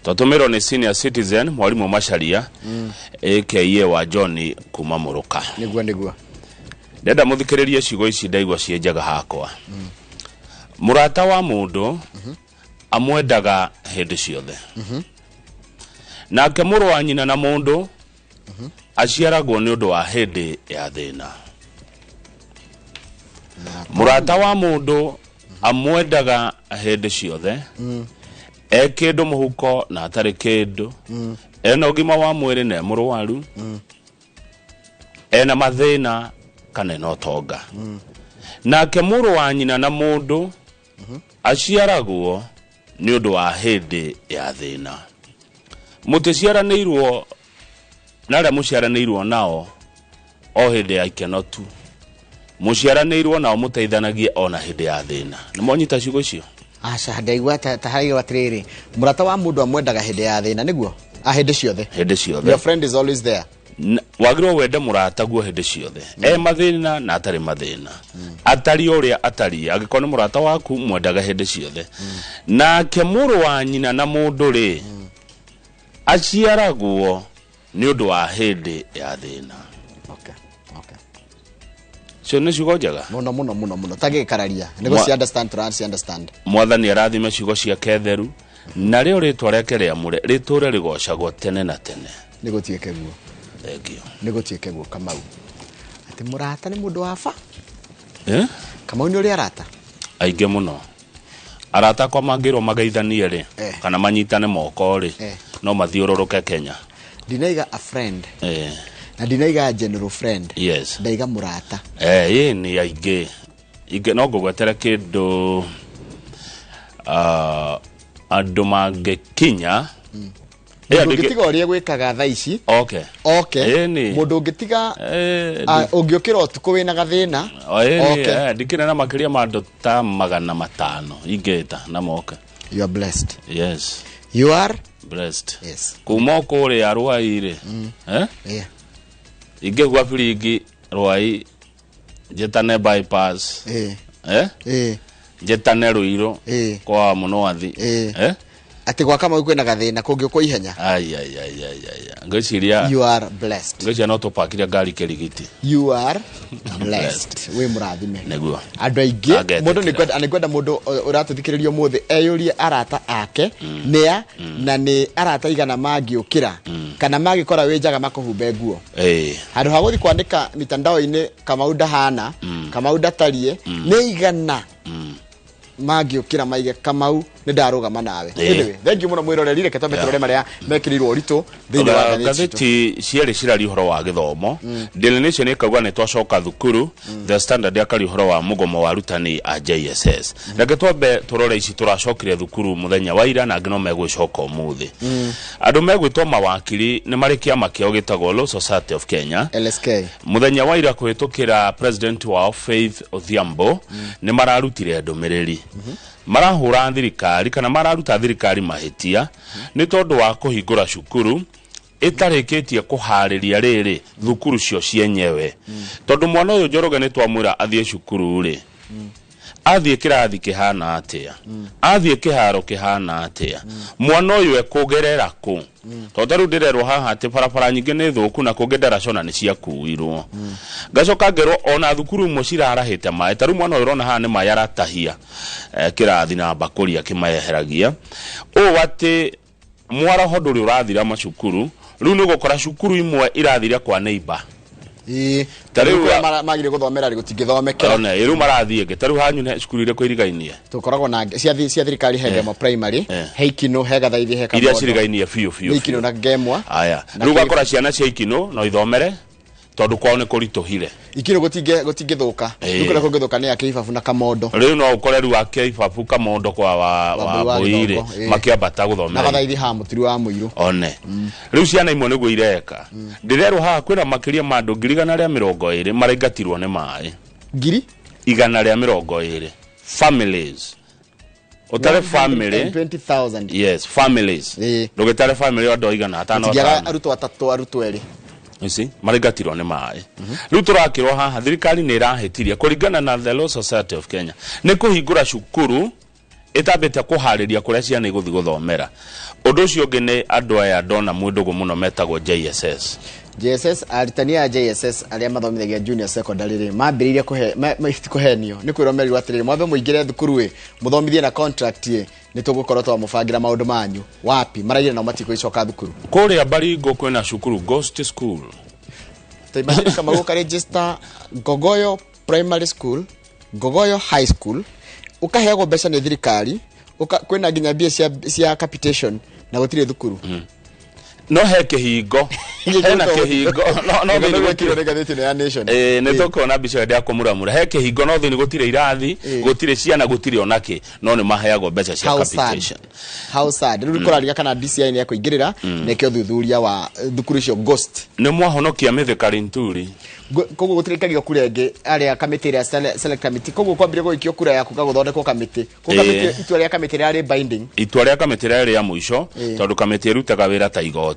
Twatũmĩrwo nĩ senior citizen mwarimũ Macharia, aka wa John kuma Mũrũka. Nĩguo, nĩguo. Ndenda mũthikĩrĩrie ciugo ici, ndaigua ciĩ njega hakwa. Mũrata wa mũndũ amwendaga hĩndĩ ciothe, nake mũrũ wa nyina na mũndũ aciaragwo nĩ ũndũ wa hĩndĩ ya thĩna. Mũrata wa mũndũ amwendaga hĩndĩ ciothe, e kĩndũ mũhuko na atarĩ kĩndũ, ena ũgima wa mwĩrĩ na e mũrwaru, ena mathĩna kana ena ũtonga. Nake mũrũ wa nyina na mũndũ aciaragwo nĩ ũndũ wa hĩndĩ ya thĩna. Mũtĩciaranĩirwo na arĩa mũciaranĩirwo nao o hĩndĩ ya ikeno tu, mũciaranĩirwo nao mũteithanagie ona hĩndĩ ya thĩna. Nĩ mwanyita ciugo icio? Aca, ndaigua ta haraiga atĩrĩrĩ, mũrata wa mũndũ amwendaga hĩndĩ ya thĩna, nĩguo a hĩndĩ ciothe. Hĩndĩ ciothe. Your friend is always there. Wagĩrĩirwo wende mũrata guo hĩndĩ ciothe, e mathĩna na atarĩ mathĩna, atariĩ ũrĩa atariĩ. Angĩkorwo nĩ mũrata waku, mwendaga hĩndĩ ciothe. Nake mũrũ wa nyina na mũndũ rĩ, aciaragwo nĩ ũndũ wa hĩndĩ ya thĩna. Okay. Cio nĩ ciugo njega. Mũno mũno mũno mũno, tagĩkararia nĩguo ci understand, tũra ci understand. Mwathani arathime ciugo ciake theru, narĩo rĩtwa rĩake rĩamũre rĩtũre rĩgocagwo tene na tene. Nĩ gũtuĩke guo. Thank you. Nĩ gũtuĩke guo. Kamau, atĩ mũrata nĩ mũndũ wa ba? Eh? Kamau, nĩ ũrĩ arata? Aingĩ mũno. Arata akwa mangĩrwo mageithanie rĩ, kana manyitane moko rĩ, no mathiũrũrũke Kenya. Ndinaiga a friend na ndinaiga general friend. Ndaiga mũrata. Eh, ĩ nĩ aingĩ ingĩ, no ngũgwetere kĩndũ, andũ mangĩkinya. Mũndũ ũngĩtiga ũrĩa gwĩkaga thaa ici oke. Ĩni. Mũndũ ũngĩtiga, ũngĩũkĩra ũtukũ wĩna gathĩna O, ĩni, oke. Ndikĩrĩ na makĩria ma andũ ta 500 ingĩta na moke. You are blessed. Yes. You are blessed. Yes. Kuma o kũrĩa Rwai rĩ, eh? Yeah. Ingĩgua biringi Rwai, njĩtane bypass, eh? Njĩtane Rũirũ kwa Mũnwathi, eh? Atĩ gwa Kamau kwĩna gathĩna kũngĩũkwo ihenya. Ai, ai, ai, ai, ai. Ngwĩciria You are blessed. Ngwĩciria no tũpakire ngari Kĩrigiti. You are blessed, wĩ mũrathime. Nĩguo. Andũ aingĩ Angetĩkĩra. mũndũ nĩ ngwenda mũndũ ũratũthikĩrĩria ũmũthĩ eyũrie arata ake nĩa, na nĩ arata igana mangĩũkĩra kana mangĩkora wĩ njaga makũhumbe nguo, handũ ha gũthiĩ kwandĩka mitandao-inĩ Kamau ndahana, Kamau ndatariĩ. Nĩ igana mangĩũkĩra maige, "Kamau, nĩ ndarũgama nawe." Anyway, thank you mũno mwĩroreri. Reke twambe tũrore marĩa mekĩrĩirwo ũritũ thĩinĩ wa ngathĩti citũ. Ngathĩti cierĩ ciraria ũhoro wa gĩthomo. Daily Nation ĩkauga nĩ twacoka thukuru. The Standard yakaria ũhoro wa mũgomo wa arutani a JSS. Reke twambe tũrore ici tũracokire thukuru mũthenya wa ira, na angĩ no megwĩcoka ũmũthĩ. Andũ megwĩtwo mawakiri nĩ marĩ kĩama kĩao gĩtagwo Law Society of Kenya. LSK. Mũthenya wa ira, kũhĩtũkĩra president wao Faith Odhiambo, nĩ mararutire ndũmĩrĩri marahũra thirikari, kana mararuta thirikari mahĩtia nĩ tondũ wa kũhingũra cukuru ĩtarĩkĩtie kũharĩria rĩrĩ thukuru cio cienyewe, tondũ mwana ũyũ Njoroge nĩ twamwĩra athiĩ cukuru rĩ, athiĩ kĩrathi kĩhana atĩa, athiĩ kĩharo kĩhana atĩa, mwana ũyũ ekũgerera kũ? Tondũ ta rĩu ndĩrerwo haha atĩ barabara nyingĩ nĩ thũku na kũngĩ ndaracona nĩ ciakuirwo. Ngacoka ngerwo ona thukuru imwe cirarahĩte maĩ. Ta rĩu mwana ũyũ ũrona haha nĩ maĩ aratahia, kĩrathi na mbakũri akĩmayeheragia, ũũ atĩ mwaraho ndũrĩ ũrathira macukuru. Rĩu nĩ ũgũkora cukuru imwe irathire kwa neighbor. Ta rĩu kũrĩa magire gũthomera rĩ, gũtingĩthomekera. One rĩu marathiĩ ĩngĩ. Ta rĩu hanyu nĩ cukuru irĩkũ irigainie? Tũkoragwo na cia thirikari, he Ngemwa Primary, he Ikinũ, he Gathaithi, he Iria Kamondo. cirigainie biũ biũ. Nĩ Ikinũ Biũ. na Ngemwa. Aya. Na Rĩu ũgakora ciana cia Ikinũ no ithomere tondũ kwao nĩ kũritũhire. Ikinũ gũtingĩthũka. Rĩu kũrĩa kũngĩthũka nĩ Akĩibabu na Kamondo. Rĩu no ũkore rĩu Akĩibabu, Kamondo, kwa wa Wambui wa Wambui rĩ, Gĩthongo, makĩambata na gũthomera. Gathaithi ha Mũturi wa Mũirũ. One rĩu ciana imwe nĩguo ireka. Ndĩrerwo haha kwĩna makĩria ma andũ 120,000 maraingatirwo nĩ maĩ. Ngiri 120 families, ũtare family. 120,000. Yes, families. Ndũgĩtare family andũ aigana atano, gũtingĩaga atano. Arutwo atatũ, arutwo erĩ. You see, maraingatirwo nĩ maĩ. Rĩu tũrakĩrwo haha thirikari nĩ ĩrahĩtirie, kũringana na the Law Society of Kenya, nĩ kũhingũra cukuru Ĩtambĩte kũharĩria kũrĩa ciana igũthiĩ gũthomera. Ũndũ ũcio ũngĩ nĩ andũ aya ndona mwĩndũgũ mũno metagwo JSS. JSS, arutani a JSS arĩa mathomithagia junior secondary rĩ, mambĩrĩirie kũhe ti kũhenio, nĩ kwĩrwo merirwo atĩrĩrĩ, mwambe mũingĩre thukuru ĩ, mũthomithie na contract ĩ, nĩ tũgũkorwo twamũbangĩra maũndũ manyu. Wapi maraigire nao matigũicoka thukuru. Kũrĩa Baringo kwĩna cukuru Ghost School. Ta imagine kama ũka register Ngogoyo Primary School, Ngogoyo High School, ũkaheagwo mbeca nĩ thirikari, kwĩna nginya mbia cia capitation na gũtirĩ thukuru. No he kĩhingo, hena kĩhingo, no thĩinĩ gũtirĩ. Nĩ ngathĩti ĩno ya Nation. Ĩĩ, nĩ tũkuona mbica ĩyo ndĩakũmuramura. He kĩhingo, no thĩinĩ gũtirĩ irathi, gũtirĩ ciana, gũtirĩ onakĩ, no nĩ maheagwo mbeca cia How sad. capitation. How sad. Rĩu kũrariga kana DCI nĩ ekũingĩrĩra nĩkĩo thuthuria wa thukuru icio ghost. Nĩ mwahonokia Mithika Linturi. Koguo gũtirĩkagio kura ĩngĩ arĩa kamĩtĩ ĩrĩa select committee, koguo kwambire gũikio kura ya kuga gũthondekwo kamĩtĩ. Koguo kamĩtĩ, itua rĩa kamĩtĩ rĩarĩ binding. Itua rĩa kamĩtĩ rĩarĩ rĩa mũico, tondũ kamĩtĩ ĩrutaga wĩra ta igoti.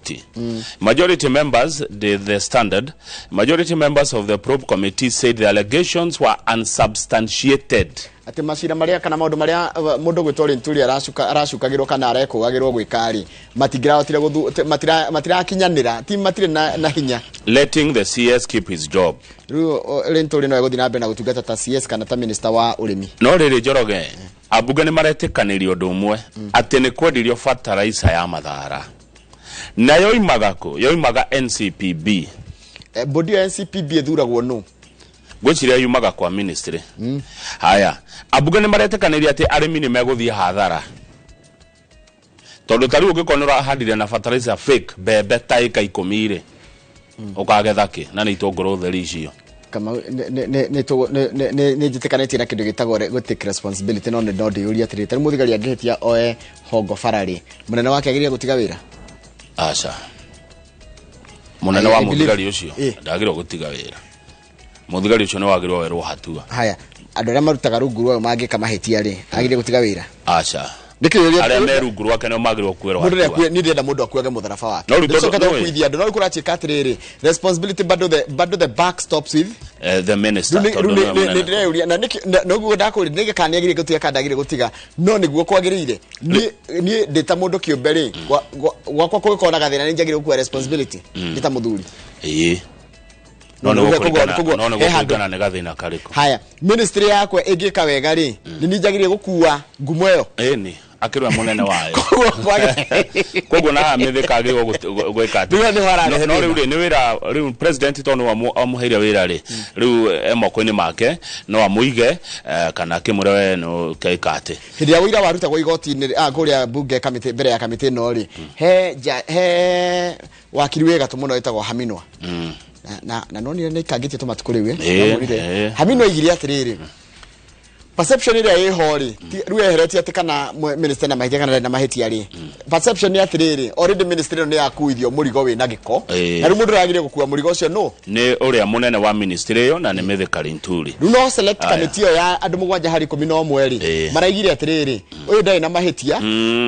Majority members, the Standard, majority members of the probe committee said the allegations were unsubstantiated. Atĩ macira marĩa kana maũndũ marĩa mũndũ gwĩtwo Linturi aracukagĩrwo kana arekũgagĩrwo gwĩka rĩ, matingĩrahotire matirakinyanĩra, ti matirĩ na hinya. Letting the CS keep his job. Rĩu Linturi no egũthiĩ na mbere na gũtungata ta CS kana ta minister wa ũrĩmi. No rĩrĩ Njoroge, ambunge nĩ maretĩkanĩria ũndũ ũmwe, atĩ nĩ kwendirio fertilizer ya Mathara. Na yoimaga kũ? Yoimaga NCPB. Bodi ya NCPB ĩthuragwo nũ? Ngwĩciria yumaga kwa ministry. Haya, ambunge nĩ maretĩkanĩria atĩ arĩmi nĩ megũthiĩ hathara. Tondũ ta rĩu ũngĩkorwo nĩ ũrahandire na fertilizer fake mbembe ta ĩka 10 rĩ, ũkagetha kĩ? Na nĩ itũngũrũ theri icio. Kama nĩ njĩtĩkanĩtie na kĩndũ gĩtagwo gũ take responsibility, no nĩ no ndĩyũrie atĩrĩrĩ, ta rĩu mũthigari angĩhĩtia oe hongo bara rĩ, mũnene wake agĩrĩire gũtiga wĩra? Aca. Mũnene wa I believe mũthigari ũcio ndagĩrĩirwo gũtiga wĩra. Mũthigari ũcio nĩ wagĩrĩirwo werwo hatua. Haya, andũ arĩa marutaga rungu rwao mangĩka mahĩtia rĩ, agĩrĩire gũtiga wĩra? Aca. Nĩkĩ ũrĩa Arĩa me rungu rwake nĩo magĩrĩirwo kuoerwo Mũndũ hatua. nĩ ndĩrenda mũndũ akuage mũtharaba wake. No rĩu tondũ Ndĩcoka nĩũĩ. gũkuithia andũ, no rĩu kũratuĩka atĩrĩrĩ, responsibility bado the buck stops with The minister, Rĩu tondũ nĩwe mũnene. nĩ ndĩreyũria, na nĩkĩ, na noguo ndakũria, nĩkĩ kana nĩagĩrĩire gũtiga kana ndagĩrĩire gũtiga, no nĩguo kwagĩrĩire. Niĩ ndĩ ta mũndũ kĩũmbe rĩ, gwakwa kũngĩkorwo na gathĩna nĩ njagĩrĩirwo gũkua responsibility, ndĩ ta mũthuri. Ĩĩ. No No nĩ nĩguo gũkũringana, koguo no nĩ he handũ. gũkũringana nĩ gathĩna karĩkũ. Haya, ministry yakwa ĩngĩka wega rĩ, nĩ niĩ njagĩrĩire gũkua ngumo ĩyo. Ĩni, akĩrĩ we mũnene wayo. Koguo kwagĩrĩire. Koguo na Mithika agĩrĩirwo gwĩka atĩ. Rĩu nĩho ararehe No rĩu thĩna. rĩ, nĩ wĩra, rĩu president tondũ nĩwe amũheire wĩra rĩ, rĩu e moko-inĩ make, no amũige, kana akĩmwĩre we nĩ ũkeika atĩ. Hĩndĩ ĩrĩa ũira warutagwo igoti-inĩ, kũrĩa bunge kamĩtĩ, mbere ya kamĩtĩ ĩno rĩ, he wakiri wĩ gatũ mũno wĩtagwo Haminwa. Na nonire nĩ aikangĩtie tũmatukũ rĩu, Namwĩrire. Haminwa oigire atĩrĩrĩ, perception ĩrĩa ĩho rĩ, rĩu eheretie atĩ kana minister na mahĩtia kana ndarĩ na mahĩtia rĩ, perception nĩ atĩrĩrĩ, already ministry ĩno nĩ yakuithio mũrigo wĩna gĩko, na rĩu mũndũ ũragĩrĩire gũkua mũrigo ũcio nũ? Nĩ ũrĩa mũnene wa ministry ĩyo, na nĩ Mithika Linturi. Rĩu no select Aya. committee ĩyo ya andũ 7 harĩ 11 rĩ, maraigire atĩrĩrĩ, ũyũ ndarĩ na mahĩtia,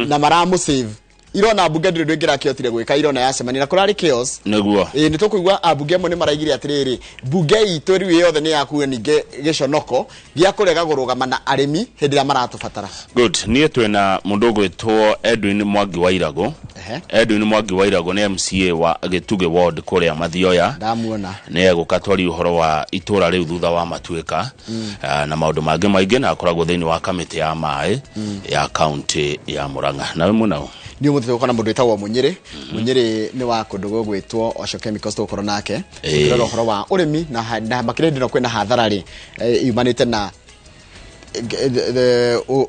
na maramũsave. Irona mbunge ndĩrĩ ũndũ ĩngĩrakĩhotire gwĩka, irona yacemania na kũrarĩ chaos. Nĩguo. Ĩĩ, nĩ tũkũigua ambunge amwe nĩ maraigire atĩrĩrĩ, mbunge itũ rĩu yothe nĩ yakuo ningĩ gĩconoko gĩa kũrega kũrũgama na arĩmi hĩndĩ ĩrĩa maratũbatara. Good. Niĩ twĩna mũndũ ũgwĩtwo Edwin Mwangi wa Irago. Edwin Mwangi wa Irago nĩ MCA wa Gĩtugĩ Ward kũrĩa Mathioya. Ndamuona. Nĩ egũka twarie ũhoro wa itũra rĩu thutha wa matuĩka, na maũndũ mangĩ maingĩ, na akoragwo thĩinĩ wa kamĩtĩ ya maĩ ya kaunti ya Murang'a. Nawe mũnao? Nĩ ũmũthĩ tũgũkorwo na mũndũ wĩtagwo Mũnyĩrĩ. Mũnyĩrĩ nĩ wa kũndũ gũgwĩtwo Osho Chemicals, tũgũkorwo nake. Tũrora ũhoro wa ũrĩmi na makĩria hĩndĩ ĩno kwĩna hathara rĩ, yumanĩte na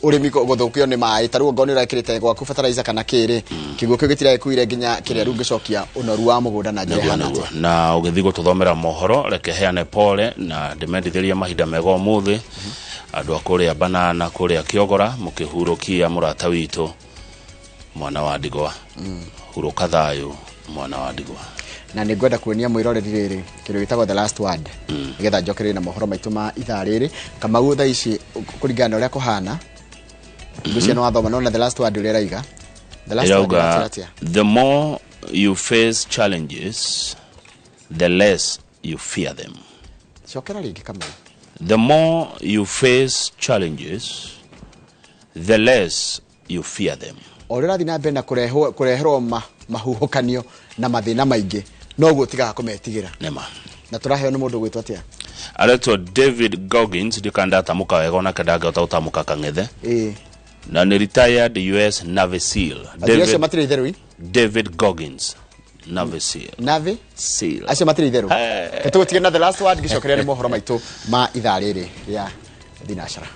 ũrĩmi gũthũkio nĩ maĩ. Ta rĩu ongorwo nĩ ũrekĩrĩte gwaku fertilizer kana kĩrĩ, kĩguũ kĩu gĩtiragĩkuire nginya kĩrĩa rĩu ũngĩcokia ũnoru wa mũgũnda na njĩra Nĩguo, ĩhana nĩguo. atĩa. Na ũgĩthiĩ gũtũthomera mohoro, reke heane pole na ndĩmendithĩrie mahinda mega ũmũthĩ. Andũ a kũrĩa Banana, kũrĩa Kĩogora, mũkĩhurũkia mũrata witũ mwana wa ndigwa. Hurũka thayũ mwana wa ndigwa. Na nĩ ngwenda kuonia mwĩroreri rĩrĩ kĩndũ gĩtagwo the last word, nĩgetha njokererie na mohoro maitũ ma ithaa rĩrĩ. Kamau, thaa ici kũringana na ũrĩa kũhana, ngwĩciria nĩ wathoma, nona the last word ũrĩa ĩraiga. The last word Ĩrauga, ĩratĩra atĩa? The more you face challenges, the less you fear them. Cokera rĩngĩ, Kamau. The more you face challenges, the less you fear them. O rĩrĩa ũrathiĩ na mbere na kũreherwo mahuhũkanio na mathĩna maingĩ, noguo ũtigaga kũmetigĩra. Nĩma. Na tũraheo nĩ mũndũ gwĩtwo atĩa? Aretwo David Goggins, ndikandatamũka wega onake ndangĩhota gũtamũka kang'ethe. Na nĩ retired US Navy SEAL. Athuri acio matirĩ itherũ. David Goggins, Navy SEAL. Navy SEAL. Acio matirĩ itherũ. Tũgũtige na the last word ngĩcokeria nĩ mohoro maitũ ma ithaa rĩrĩ rĩa thinacara.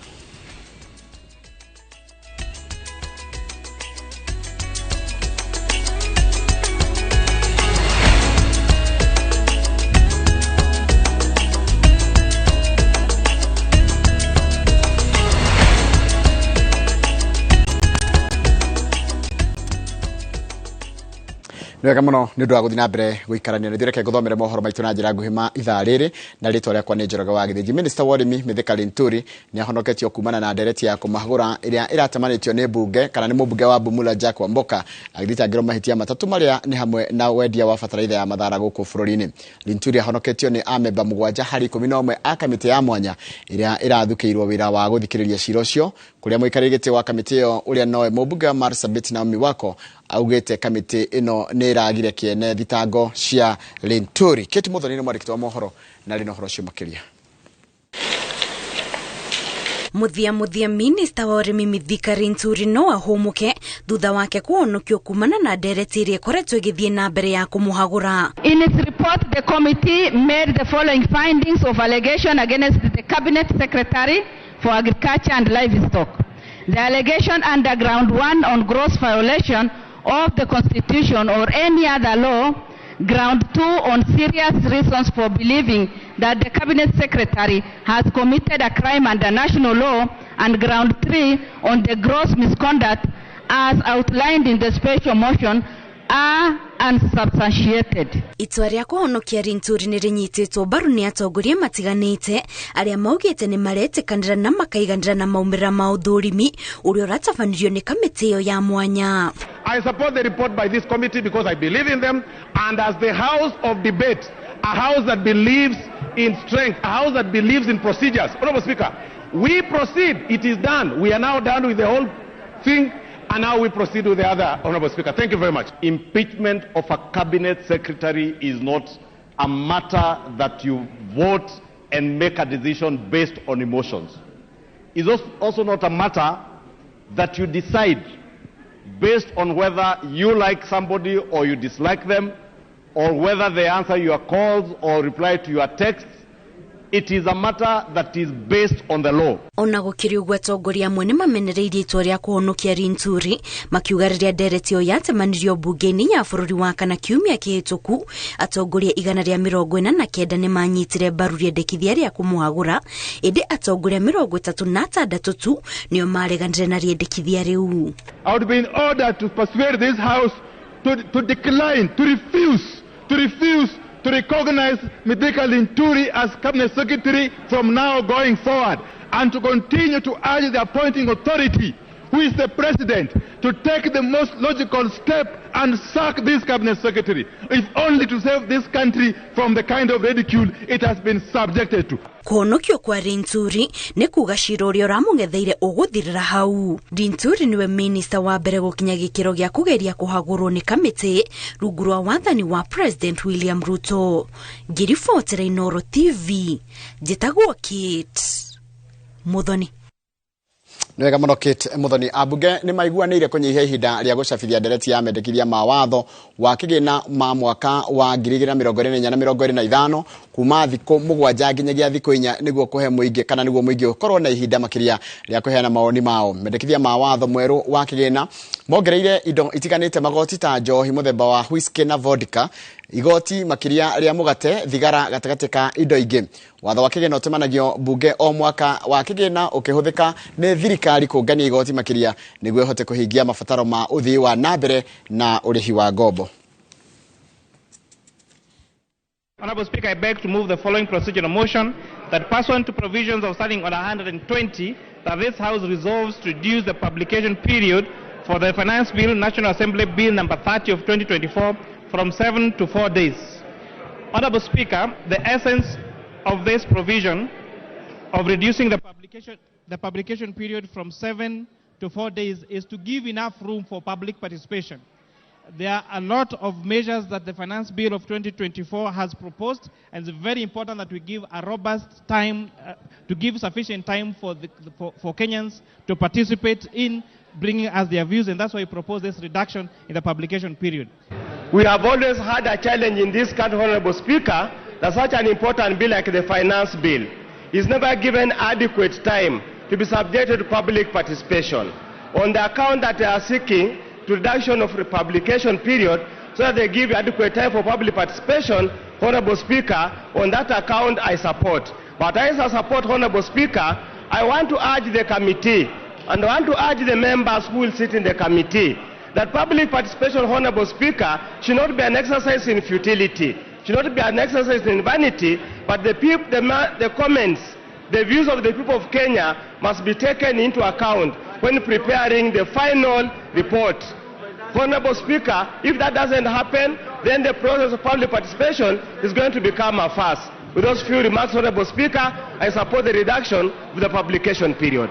Wega muno nĩ ũndũ wa gũthiĩ na mbere gũikarania na ithuĩ. Reke ngũthomere mohoro maitũ na njĩra nguhĩ ma ithaa rĩrĩ, na rĩtwa rĩakwa nĩ Njoroge wa Gĩthĩnji. Minister wa ũrĩmi Mithika Linturi nĩ ahonoketio kumana na ndereti ya kũmahũra ĩrĩa ĩratemanĩtio nĩ mbunge kana nĩ mũmbunge wa Bumula Jack Wamboka, agĩthitangĩrwo mahĩtia matatũ marĩa nĩ hamwe na wendia wa bataraitha ya mathara gũkũ bũrũri-inĩ. Linturi ahonoketio nĩ amemba 7 harĩ 11 a kamĩtĩ ya mwanya ĩrĩa ĩrathukĩirwo wĩra wa gũthikĩrĩria cira ũcio, kũrĩa mũikarĩri gĩtĩ wa kamĩtĩ ĩyo ũrĩa nowe mũmbunge wa Marsabit Naomi Wako augĩte kamĩtĩ ĩno nĩ ĩragire kĩene thitango cia Linturi. Kate Muthoni nĩ mwandĩki wa mohoro na rĩ na ũhoro ũcio makĩria. Muthia minista wa ũrĩmi Mithika Linturi no ahũmũke thutha wake kũhonokio kumana na ndereti ĩrĩa ĩkoretwo ĩgĩthiĩ na mbere ya kũmũhagũra. In its report, the committee made the following findings of allegation against the Cabinet Secretary for Agriculture and Livestock. The allegation under ground 1 on gross violation of the Constitution or any other law, ground 2 on serious reasons for believing that the Cabinet Secretary has committed a crime under national law, and ground 3 on the gross misconduct as outlined in the special motion are unsubstantiated. Itua rĩa kũhonokia Linturi nĩ rĩnyitĩtwo mbaru nĩ atongoria matiganĩte arĩa maugĩte nĩ maretĩkanĩra na makaiganĩra na maumĩrĩra ma ũthũrimi ũrĩa ũratabanirio nĩ kamĩtĩ ĩyo ya mwanya. I support the report by this committee because I believe in them, and as the house of debate, a house that believes in strength, a house that believes in procedures. Honorable Speaker, we proceed. It is done. We are now done with the whole thing. And now we proceed with the other, Honorable Speaker. Thank you very much. Impeachment of a cabinet secretary is not a matter that you vote and make a decision based on emotions. It's also not a matter that you decide based on whether you like somebody or you dislike them, or whether they answer your calls or reply to your texts. It is a matter that is based on the law. Ona gũkĩrĩ ũguo atongoria amwe nĩmamenereirie itua rĩa kũhonokia Linturi makiuga rĩrĩa ndereti ĩyo yatemanirio mbunge-inĩ ya bũrũri wa kana kiumia kĩhĩtũku, atongoria 149 nĩmanyitire mbaru rĩendekithia rĩa kũmũhagũra, ĩndĩ atongoria 36 tu nĩo mareganire na rĩendekithia rĩu. I would be in order to persuade this house to decline, to refuse to recognize Mithika Linturi as Cabinet Secretary from now going forward, and to continue to urge the appointing authority, who is the President, to take the most logical step and sack this Cabinet Secretary, if only to save this country from the kind of ridicule it has been subjected to. Kũhonokio kwa Linturi nĩ kuga cira ũrĩa ũramũng'etheire ũgũthirĩra hau. Linturi nĩwe minista wa mbere gũkinya gĩkĩro gĩa kũgeria kũhagũrwo nĩ kamĩtĩ rungu rwa wathani wa President William Ruto. Ngĩribotera Inooro TV, njĩtagwo Kate Muthoni. Nĩ wega mũno Kate Muthoni. Ambunge nĩ maiguanĩire kũnyihia ihinda rĩa gũcabithia ndereti ya mendekithia ma watho wa kĩgĩna ma mwaka wa 2024 na 2025 kuma thikũ 7 nginyagia thikũ 4 nĩguo kũhe mũingĩ kana nĩguo mũingĩ ũkorwo na ihinda makĩria rĩa kũheana mawoni mao. Mendekithia ma watho mwerũ wa kĩgĩna mongereire indo itiganĩte magoti ta njohi mũthemba wa whisky na vodka, igoti makĩria rĩa mũgate, thigara gatagatĩ ka indo ingĩ. Watho wa kĩgĩna ũtemanagio mbunge o mwaka wa kĩgĩna ũkĩhũthĩka nĩ thirikari kũngania igoti makĩria nĩguo ĩhote kũhingia mabataro ma ũthii wa na mbere na ũrĩhi wa ngombo. Honorable Speaker, I beg to move the following procedural motion that pursuant to provisions of Standing Order 120, that this House resolves to reduce the publication period for the Finance Bill, National Assembly Bill number 30 of 2024 from 7 to 4 days. Honorable Speaker, the essence of this provision of reducing the publication period from 7 to 4 days is to give enough room for public participation. There are a lot of measures that the Finance Bill of 2024 has proposed, and it's very important that we give a robust time, to give sufficient time for Kenyans to participate in bringing us their views, and that's why we propose this reduction in the publication period. We have always had a challenge in this country, Honorable Speaker, that such an important bill like the Finance Bill is never given adequate time to be subjected to public participation. On the account that they are seeking to reduction of the publication period so that they give adequate time for public participation, Honorable Speaker, on that account I support. But as I support, Honorable Speaker, I want to urge the committee and I want to urge the members who will sit in the committee that public participation, Honorable Speaker, should not be an exercise in futility, should not be an exercise in vanity, but the comments, the views of the people of Kenya must be taken into account when preparing the final report. Honorable Speaker, if that doesn't happen, then the process of public participation is going to become a farce. With those few remarks, Honorable Speaker, I support the reduction of the publication period.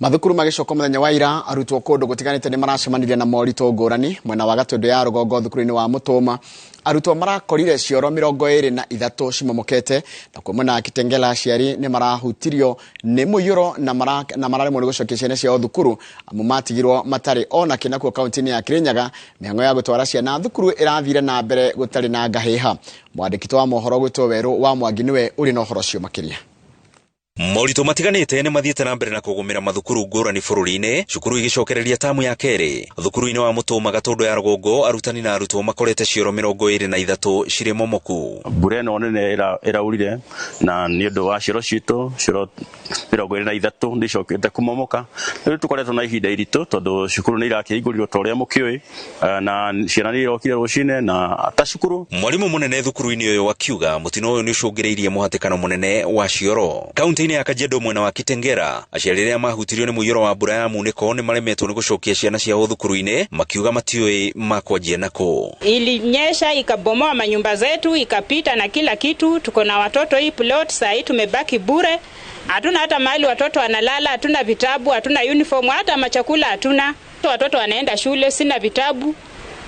Mathukuru magicoka muthenya wa ira arutwo kundu gutiganite ni maracemanirie na moritũ ngũrani mwena wa Gatũndũ ya rũgongo thukuru-inĩ wa Mũtũma arutwo marakorire cioro 23 cimomokete na kwa mwena wa Kitengela aciari nĩ marahutirio nĩ mũiyũro na mararemwo nĩ gũcokia ciana ciao thukuru amu matigirwo matarĩ ona kĩ. Nakuo kaunti-inĩ ya Kirinyaga mĩhang'o ya gũtwara ciana thukuru ĩrathire na mbere gũtarĩ na ngahĩha. Mwandĩki wa mohoro gwĩtwo Werũ wa Mwangi nĩwe ũrĩ na ũhoro ũcio makĩria. Moritũ matiganĩte nĩ mathiĩte na mbere na kũgũmĩra mathukuru ngũrani bũrũri-inĩ, cukuru igĩcokereria tamu ya kerĩ. Thukuru-inĩ wa Mũtũma Gatũndũ ya rũgongo arutani na arutwo makorete cioro 23 cirĩ momoku. Mbura ĩno nene ĩraurire na nĩ ũndũ wa cioro citũ cioro 23 nĩ icokete kũmomoka. Rĩu tũkoretwo na ihinda iritũ tondũ cukuru nĩ irakĩhingũrirwo ta ũrĩa mũkĩũĩ na ciana nĩ irokire rũcinĩ na ta cukuru. Mwarimu mũnene thukuru-inĩ ũyũ akiuga mũtino ũyũ nĩ ũcũngĩrĩirie mũhatĩkano mũnene wa cioro. Kaunti ya Kajiado mwena wa Kitengera aciari arĩa mahutirio nĩ mũiyũro wa mbura ya munĩko nĩ maremetwo nĩ gũcokia ciana ciao thukuru-inĩ makiuga matiũĩ makwanjia nako. Ilinyesha ikabomoa manyumba zetu ikapita na kila kitu. Tuko na watoto hii plot saa hii tumebaki bure, hatuna hata mahali watoto wanalala, hatuna vitabu, hatuna uniform, hata machakula hatuna. Watoto wanaenda shule, sina vitabu,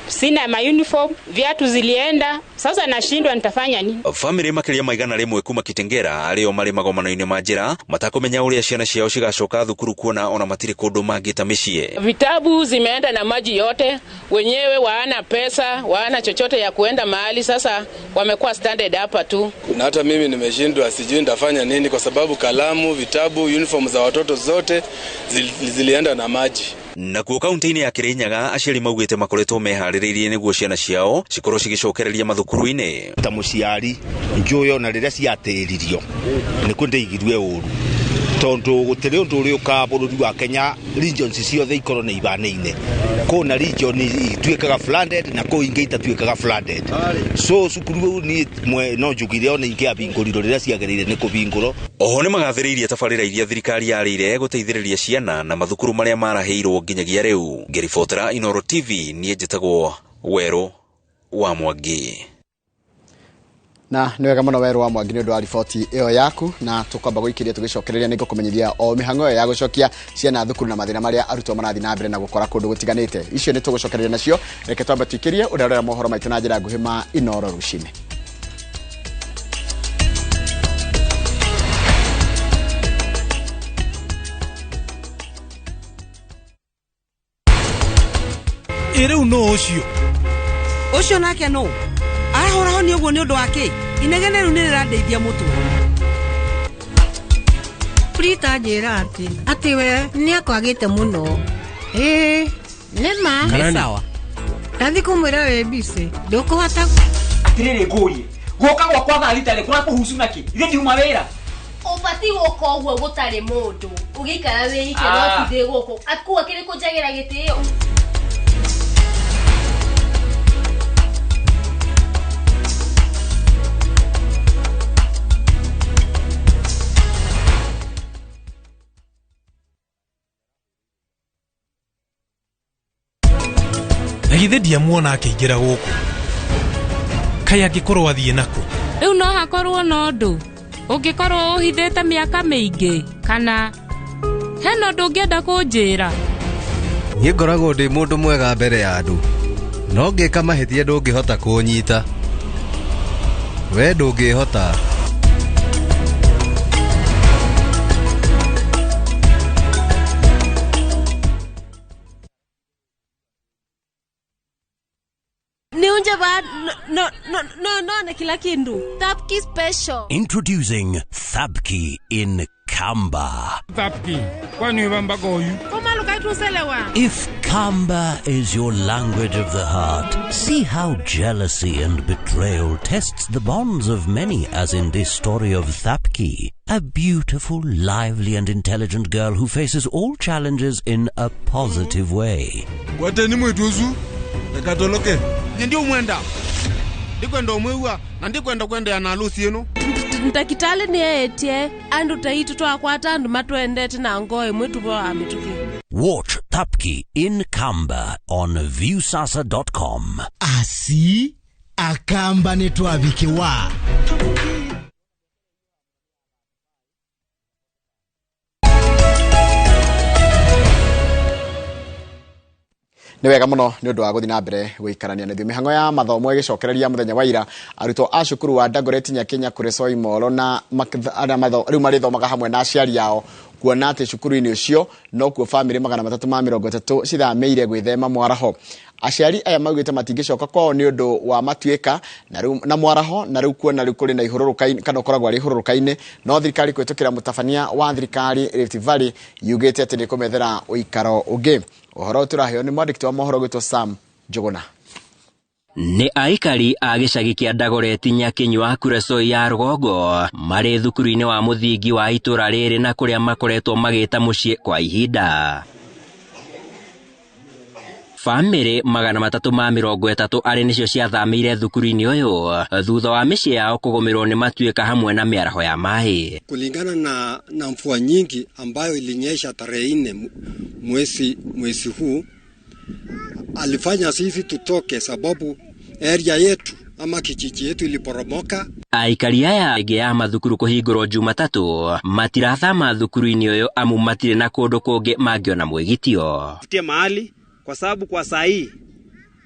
sina ma uniform, viatu zilienda. Sasa nashindwa nitafanya nini? Family makiria maigana rimwe kuma Kitengera ario mari magomano-inĩ ma njĩra matakumenya uria ciana ciao cigacoka thukuru kuona ona matiri kundu mangĩta mĩciĩ. Vitabu zimeenda na maji yote, wenyewe waana pesa, waana chochote ya kuenda mahali, sasa wamekuwa standard hapa tu. Na hata mimi nimeshindwa, sijui nitafanya nini kwa sababu kalamu, vitabu, uniform za watoto zote zilienda na maji. Nakuo kaunti-inĩ ya Kirinyaga aciari maugĩte makoretwo meharĩrĩirie nĩguo ciana ciao cikorwo cigicokereria mathukuru-inĩ. Ta mũciari njũĩ ona rĩrĩa ciatĩririo nĩkuo ndĩigirwe ũru tondũ gũtirĩ ũndũ ũrĩ ũkaga bũrũri wa Kenya regions ciothe ikorwo nĩ ibanĩine kũna region ituĩkaga flooded na kũ ingĩ itatuĩkaga flooded, so cukuru ni no njugire ona ingĩ abingũrirwo rĩrĩa ciagĩrĩire nĩ kũbingũrwo. Oho nĩ magathĩrĩirie tabarĩra iria thirikari yarĩire gũteithĩrĩria ciana na mathukuru marĩa marahĩirwo nginyagia rĩu. Ngĩribotera Inooro TV niĩ njĩtagwo Werũ wa Mwangi. Na nĩ wega mũno Werũ wa Mwangi nĩ ũndũ wa riboti ĩyo yaku, na tũkwamba gũikĩria tũgĩcokereria nĩ ngũkũmenyithia o mĩhang'o ĩyo ya gũcokia ciana thukuru na mathĩna marĩa arutwo marathiĩ na mbere na gũkora kũndũ gũtiganĩte. Icio nĩ tũgũcokereria nacio, reke twambe tũikĩrie ũrĩa ũrĩa mohoro maitũ na njĩra nguhĩ ma Inooro rũcinĩ. Ĩrĩu nũ ũcio? Ũcio nake nũ? Arahũraho nĩ ũguo nĩ ũndũ wa kĩ? Inegene rĩu nĩ rĩrandeithia mũtwe. Prita njĩra atĩ we nĩ akwagĩte mũno. Ĩĩ, nĩ ma. Nĩ sawa. Ndathi kũmwĩra wĩ busy, ndũkũhota. Atĩrĩrĩ ngũrie, gũka gwakwa thaa thita rĩ kũrakũhucu nakĩ? Ithe ndiuma wĩra. Ũbatiĩ gũka ũguo gũtarĩ mũndũ, ũgĩikara wĩike no ti ndĩ gũkũ. Akua kĩrĩkũ njagĩra gĩtĩo. Na githĩ ndiamuona akĩingĩra gũkũ kaĩ angĩkorwo athiĩ nakũ? Rĩu no hakorwo na ũndũ ũngĩkorwo ũhithĩte mĩaka mĩingĩ kana Hena ũndũ ũngĩenda kũnjĩra? Niĩ ngoragwo ndĩ mũndũ mwega mbere ya andũ, no ngĩka mahĩtia ndũngĩhota kũnyita. We ndũngĩhota. Niunje ba no no no no na kila kindu. Thapki special. Introducing Thabki in Kamba. Thapki, kwani wambagoyu? If Kamba is your language of the heart, see how jealousy and betrayal tests the bonds of many, as in this story of Thapki, a beautiful, lively and intelligent girl who faces all challenges in a positive way. Kwateni mwituzu, nakatoloke. Ndio mwenda. Ndikwenda umwiwa na ndikwenda kwenda na harusi yenu. Ndakitale ni etie andu taitu twakwata andu matwendete na ngoe mwitu bo amituki. Watch Thapki in Kamba on viewsasa.com. Asi akamba ni twavikiwa. Nĩ wega mũno nĩ ũndũ wa gũthiĩ na mbere gũikarania na ithuĩ. Mĩhang'o ya mathomo ĩgĩcokereria mũthenya wa ira, arutwo a cukuru wa Dagoretti Nyakinya kũrĩ Soimoro na arĩa rĩu marĩthomaga hamwe na aciari ao, kuona atĩ cukuru-inĩ ũcio nokuo bamĩrĩ 330 cithamĩire gwĩthema mwaraho. Aciari aya maugĩte matingĩcoka kwao nĩ ũndũ wa matuĩka na rĩu na mwaraho, na rĩu kuona rĩu kũrĩ na ihũrũrũka kana ũkoragwo arĩ ihũrũrũka-inĩ. No thirikari kũhĩtũkĩra mũtabania wa thirikari Rift Valley yugĩte atĩ nĩ kũmethera ũikaro ũngĩ. Ũhoro tũraheo nĩ mwandĩki wa mohoro gwĩtwo Sam Njuguna. Nĩ aikari a gĩcagi kĩa Dagoretti Nyakinyua Kuresoi ya rũgongo marĩ thukuru-inĩ wa mũthingi wa itũra rĩrĩ na kũrĩa makoretwo magĩta mũciĩ kwa ihinda. Bamĩrĩ 330 arĩ nĩcio ciathamĩire thukuru-inĩ ũyũ thutha wa mĩciĩ yao kũgũmĩrwo nĩ matuĩka hamwe na mĩaraho ya maĩ. Kulingana na mvua nyingi ambayo ilinyesha tarehe 4 mwezi huu, alifanya sisi tutoke sababu area yetu ama kijiji yetu iliporomoka. Aikari aya ĩngĩ ya mathukuru kũhingũrwo Jumatatũ matirathama thukuru-inĩ ũyũ amu matirĩ na kũndũ kũngĩ mangĩona mwĩgitio. Tutie mahali kwa sababu kwa saa hii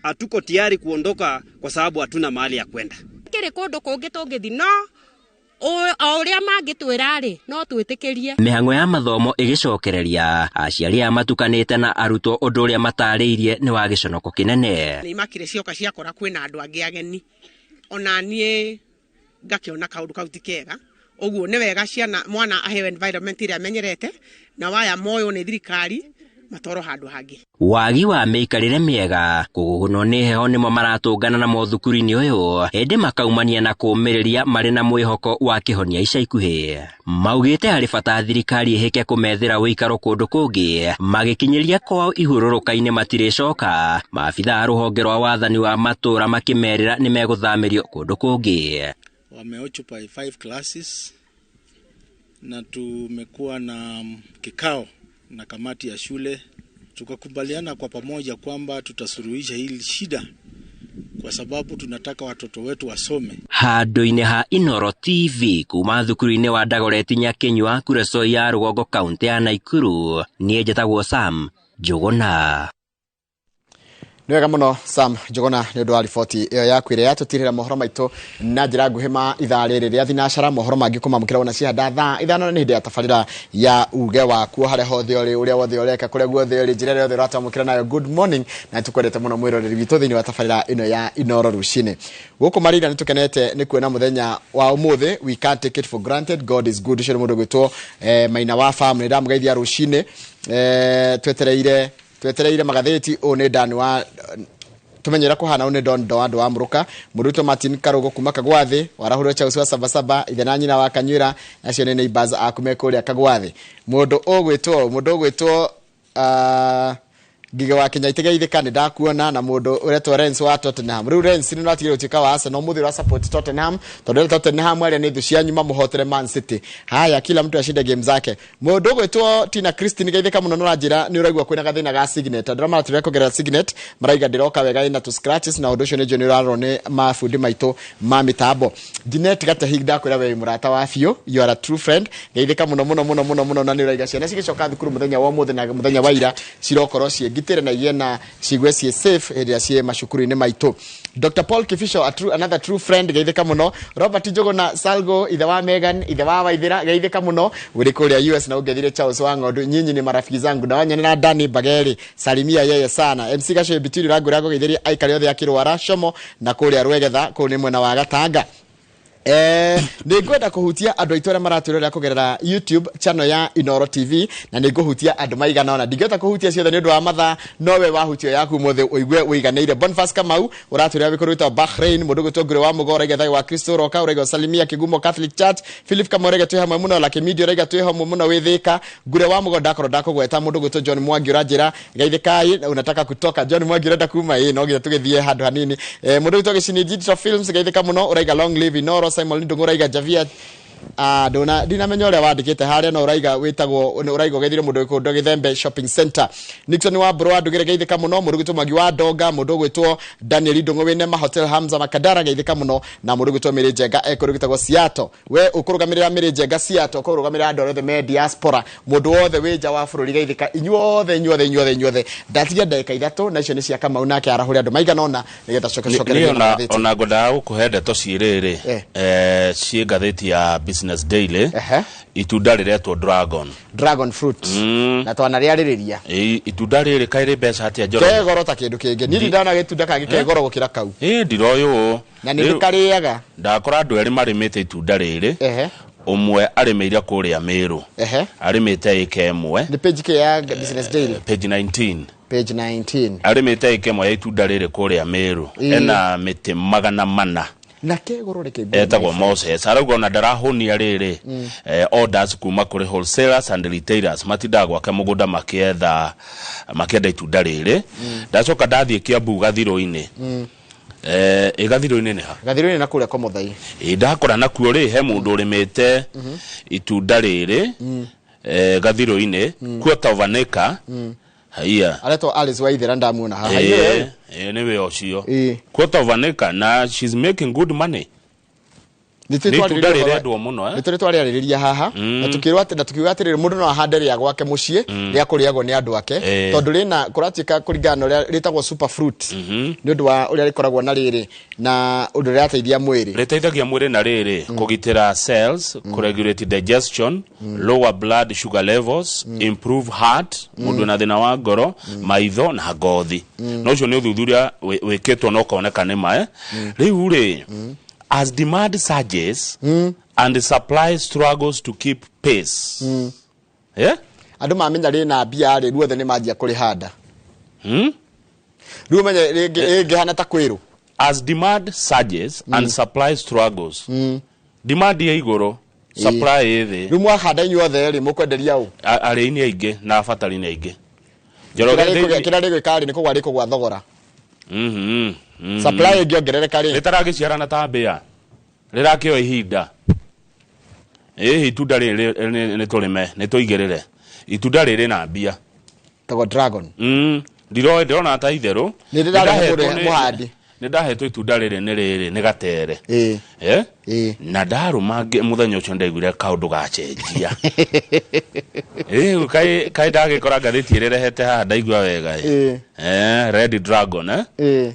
hatuko tayari kuondoka kwa sababu hatuna mahali ya kwenda. Kile kũndũ kũngĩ tũngĩthiĩ no o ũrĩa mangĩtwĩra rĩ no twĩtĩkĩrie. Mĩhang'o ya mathomo ĩgĩcokereria, aciari aya matukanĩte na arutwo ũndũ ũrĩa matarĩirie nĩ wa gĩconoko kĩnene. Nĩ makire cioka ciakora kwĩna andũ angĩ ageni, ona niĩ ngakĩona kaũndũ kau ti kega. Ũguo nĩ wega ciana mwana aheo environment ĩrĩa amenyerete na waya moyo nĩ thirikari matoro handũ hangĩ. Wagi wa mĩikarĩre mĩega kũgũgũnwo nĩ heho nĩmo maratũngana na mothukuru-inĩ ũyũ hĩndĩ makaumania na kũũmĩrĩria marĩ na mwĩhoko wa kĩhonia ica ikuhĩ. Maugĩte harĩ bata thirikari ĩhĩke kũmethera ũikaro kũndũ kũngĩ magĩkinyĩria kwao ihũrũrũka-inĩ matirĩcoka. Maabitha a rũhonge rwa wathani wa matũũra makĩmerĩra nĩ megũthamĩrio kũndũ kũngĩ. Wameoccupy 5 classes na tumekuwa na kikao na kamati ya shule, tukakubaliana kwa pamoja kwamba tutasuluhisha hili shida kwa sababu tunataka watoto wetu wasome. Handũ-inĩ ha Inoro TV kuma thukuru-inĩ wa Dagoretti Nyakinyua Kuresoi ya rũgongo kaunti ya Naikuru, niĩ njĩtagwo Sam Njuguna. Nĩ wega mũno Sam Njuguna nĩ ũndũ wa riboti ĩyo yaku ĩrĩa yatũtirĩra mohoro maitũ na njĩra nguhĩ ma ithaa rĩrĩ rĩa thinacara. Mohoro mangĩ kũmamũkĩra wona cihanda thaa 5 nĩ hĩndĩ ya tabarĩra ya uge waku harĩa hothe ũrĩ, ũrĩa wothe ũreka, kũrĩa guothe ũrĩ, njĩra ĩrĩa yothe ũratwamũkĩra nayo. Good morning, na nĩtũkwendete mũno mwĩroreri witũ thĩinĩ wa tabarĩra ĩno ya Inoro rũcinĩ. Gũkũ Marinda nĩtũkenete nĩ kuona mũthenya wa ũmũthĩ. We can't take it for granted, God is good. Ũcio nĩ mũndũ ũgwĩtwo Maina wa Farm, nĩ ndamũgeithia rũcinĩ. Twetereire magathĩti. Ũyũ nĩ Dan wa tumenyera kuhana ũyũ nĩ Don Doa wa Mũrũka, mũrutwo Martin Karugo kuma Kagwathi, warahũrwo Chausi wa Sabasaba, ithe na nyina wa Kanyuira, acio nĩ neighbors aku me kũrĩa Kagwathi. Mũndũ ũgwĩtwo Ngige wa Kenya itigeithĩka nĩ ndakuona na mũndũ ũretwo Renz wa Tottenham. Rĩu Renz nĩ ũratigire gũtuĩka wa Arsenal, mũthĩ ũra support Tottenham tondũ Tottenham arĩa nĩ thũ cianyu mamũhotere Man City. Haya, kila mtu ashinde game zake. Mũndũ ũgwĩtwo Tina Christine geithĩka mũno, nĩ ũranjĩra nĩ ũraigua kwĩna gathĩna ga Signet. Andũ arĩa maratũrĩa kũgerera Signet maraiga ndĩroka wega ĩna tũ scratches, na ũndũ ũcio nĩ njũĩ nĩ ũrarorwo nĩ mabundi maitũ ma mĩtambo. Jeanette Gatahi, ndakwĩra we wĩ mũrata wa biũ, you are a true friend. Geithĩka mũno mũno mũno mũno mũno, na nĩ ũraiga ciana cigĩcoka thukuru mũthenya wa ũmũthĩ na mũthenya wa ira cirokorwo ciĩ ngitĩre na igĩe na cigue ciĩ safe hĩndĩ ĩrĩa ciĩ macukuru-inĩ maitũ. Dr. Paul Kifisho, another true friend, geithĩka mũno. Robert Njuguna Salgo, ithe wa Megan, ithe wa Waithira, geithĩka mũno ũrĩ kũrĩa US, na ũngethire Charles wa Ng'ondu, nyinyi ni marafiki zangu. Na wanyonera Dani Bageri, salimia yeye sana. MC Gacio Bitiri rangwĩra ngũgeithĩrie aikari othe a Kĩrwara Como na kũrĩa Rwegetha, kũu nĩ mwena wa Gatanga. Nĩ ngwenda kũhutia andũ aitũ arĩa maratwĩrorera kũgerera YouTube channel ya Inoro TV, na nĩ ngũhutia andũ maigana ũna. Ndingĩhota kũhutia ciothe nĩ ũndũ wa mathaa, no we wahutio yaku mũthĩ ũigue ũiganĩire. Boniface Kamau ũratwĩrora wĩ kũndũ gwĩtagwo Bahrain, mũndũ ũgwĩtwo Ngũrĩ wa Mũgo ũraiga thayũ wa Kristo ũroka, ũraiga ũsalimia Kĩgumo Catholic Church. Philip Kamau ũraiga twĩ hamwe mũno, Lucky Media ũraiga twĩ hamwe mũno wĩ Thĩka. Ngũrĩ wa Mũgo ndakorwo ndakũgweta. Mũndũ ũgwĩtwo John Mwangi ũranjĩra geithĩkai, unataka kutoka. John Mwangi ũrenda kuma, ĩ no nginya tũgĩthiĩ handũ hanini. Mũndũ ũgwĩtwo Gĩcini Digital Films geithĩka mũno, ũraiga long live Inoro. Simon Ndung'u ũraiga Javia, ndona ndinamenya ũrĩa wandĩkĩte harĩa, no ũraiga wĩtagwo ũraiga ũgeithire mũndũ wĩ Gĩthembe Shopping Center. Nixon wa Mbũrũ wa Ndugĩre geithĩka mũno, mũndũ ũgwĩtwo Mwangi wa Ndonga, mũndũ ũgwĩtwo Daniel Ndung'u wĩ Nema Hotel, Hamza Makadara geithĩka mũno, na mũndũ ũgwĩtwo Mĩrĩ Njenga e kũndũ gwĩtagwo Seattle. We ũkũrũgamĩrĩra Mĩrĩ Njenga Seattle, ũkũrũgamĩrĩra andũ arĩa othe me diaspora, mũndũ wothe wĩ nja wa bũrũri geithĩka, inyuothe inyuothe inyuothe inyuothe. Ndatigia ndagĩka 3 na icio nĩ cia Kamau, nake arahũre andũ maigana ũna nĩgetha coke cokererie Niĩ na ona ngathĩti. Ona ngwendaga gũkũhe ndeto ciĩ rĩrĩ ciĩ ngathĩti ya Business Daily, itunda rĩretwo dragon. Dragon fruit. Na twanarĩarĩrĩria. Ĩ, itunda rĩrĩ kaĩ rĩ mbeca atĩa, Njoroge? Ke goro ta kĩndũ kĩngĩ, niĩ ndindana gĩtunda kangĩ ke goro gũkĩra kau. Ĩ, ndiroyũ. Na nĩ ndĩkarĩaga. Ndakora andũ erĩ marĩmĩte itunda rĩrĩ. Ũmwe arĩmĩire kũrĩa Mĩrũ. Arĩmĩte ĩka 1. Nĩ page kĩ ya Business Daily? Page 19. Page 19. Arĩmĩte ĩka 1 ya itunda rĩrĩ kũrĩa Mĩrũ. Ena mĩtĩ 400. Na ke goro reke nguo. Etagwo Moses, arauga ona ndarahũnia rĩrĩ orders kuma kũrĩ wholesalers and retailers, matindaga gwake mũgũnda makĩetha makĩenda itunda rĩrĩ. Ndacoka ndathiĩ Kiambu Gathirũ-inĩ. Ĩ Gathirũ-inĩ nĩ ha? Gathirũ-inĩ na kũrĩa kwa Mũthai. Ĩ, ndakora nakuo rĩ he mũndũ ũrĩmĩte itunda rĩrĩ Gathirũ-inĩ, quarter of an acre. Haiya. Aretwo Alice Waithera, ndamuona haha. Ĩ, ĩ, nĩwe ũcio. Quarter of an acre na she's making good money. Nĩ Nĩ itunda rĩrendwo mũno, eh? Nĩ tũrĩ twarĩarĩrĩria haha na tukĩrwo atĩ na tukiuga atĩrĩrĩ, mũndũ no ahande rĩa gwake mũciĩ rĩa kũrĩagwo nĩ andũ ake tondũ rĩna kũratuĩka kũringana na ũrĩa rĩtagwo super fruit nĩ ũndũ wa ũrĩa rĩkoragwo na rĩrĩ na ũndũ rĩrateithia mwĩrĩ. Rĩteithagia mwĩrĩ na rĩrĩ kũgitĩra cells, kũregulate digestion, lower blood sugar levels, improve heart, mũndũ wĩna thĩna wa ngoro, maitho na ngothi. Na ũcio nĩ ũthuthuria wĩkĩtwo na ũkoneka nĩ ma. Rĩu rĩ, as demand surges and supply struggles to keep pace, yeah? Andũ mamenya rĩna mbia rĩ, ruothe nĩ manjia kũrĩhanda. Rĩu ũmenye rĩngĩhana ta kwĩrũ. As demand surges and supply struggles, demand ĩ igũrũ, supply ĩ thĩ. Rĩu mwahanda inyuothe rĩ, mũkwenderia ũ? Arĩi nĩ aingĩ na abatari nĩ aingĩ, Njoroge. Kĩrĩa rĩgwĩka rĩ, nĩ kũgwa rĩkũgwa thogora. Supply ĩngĩongerereka rĩ, Rĩtaragĩciarana ta mbĩa, rĩrakĩoya ihinda. Ĩhi itunda rĩrĩ nĩ tũrĩme, nĩ tũigĩrĩre itunda rĩrĩ na mbia. Tagwo dragon. Ndiroĩ, ndĩrona ta itherũ. Nĩ ndĩrarĩ Nĩndahetwo mũndũ mũhandi. Nĩ ndahetwo itunda rĩrĩ, nĩ rĩrĩ nĩ gatere. Eh? Na ndarũma mũthenya ũcio ndaiguire kaũndũ gacenjia. Ĩ, kaĩ ndagĩkora ngathĩti ĩrĩrehete haha, ndaigua wega ĩ. Red dragon, eh?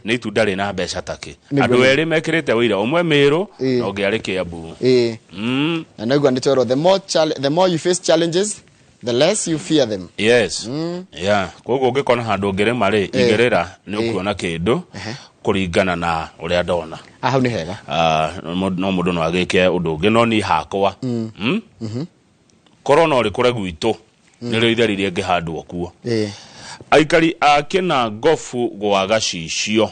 Nĩ itunda rĩna mbeca takĩ. Nĩguo. Andũ erĩ mekĩrĩte wĩira, ũmwe Mĩrũ na ũngĩ arĩ Kĩambu. Na naigua nĩ twerwo the more you face challenges, the less you fear them. Yes, yeah, koguo ũngĩkona handũ ũngĩrĩma rĩ, igĩrĩra, nĩ ũkuona kĩndũ kũringana na ũrĩa ndona. Ah, hau nĩ hega. Ah, no mũndũ no agĩke ũndũ ũngĩ, no niĩ hakwa, Korwo no rĩkũre gwitũ, nĩrĩo itheri rĩngĩhandwo kuo. Aikari a Kĩnangobu gwa Gacicio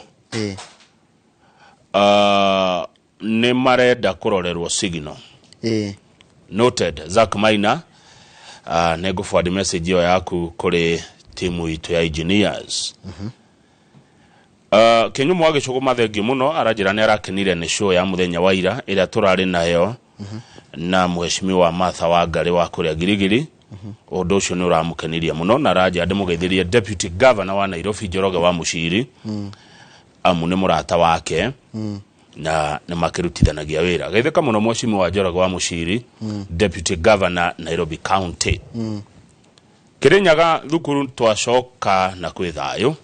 nĩ marenda kũrorerwo signal. Noted, Zack Maina, nĩ ngũforward message ĩyo yaku kũrĩ Timu itũ ya engineers. Kinyumo wa gĩcũgũ mathengi mũno aranjĩra nĩ arakenire nĩ show ya mũthenya wa ira ĩrĩa tũrarĩ nayo na mheshimiwa Martha Wangari wa kũrĩa Girigiri. Ũndũ ũcio nĩ ũramũkenirie mũno na aranjĩra ndĩmũgeithĩrie Deputy Governor wa Nairobi Njoroge wa Mũciri, amu nĩ mũrata wake na nĩ makĩrutithanagia wĩra. Geithĩka mũno mheshimiwa Njoroge wa Mũciri, Deputy Governor Nairobi County. Kirinyaga thukuru twacoka na kwĩ thayũ.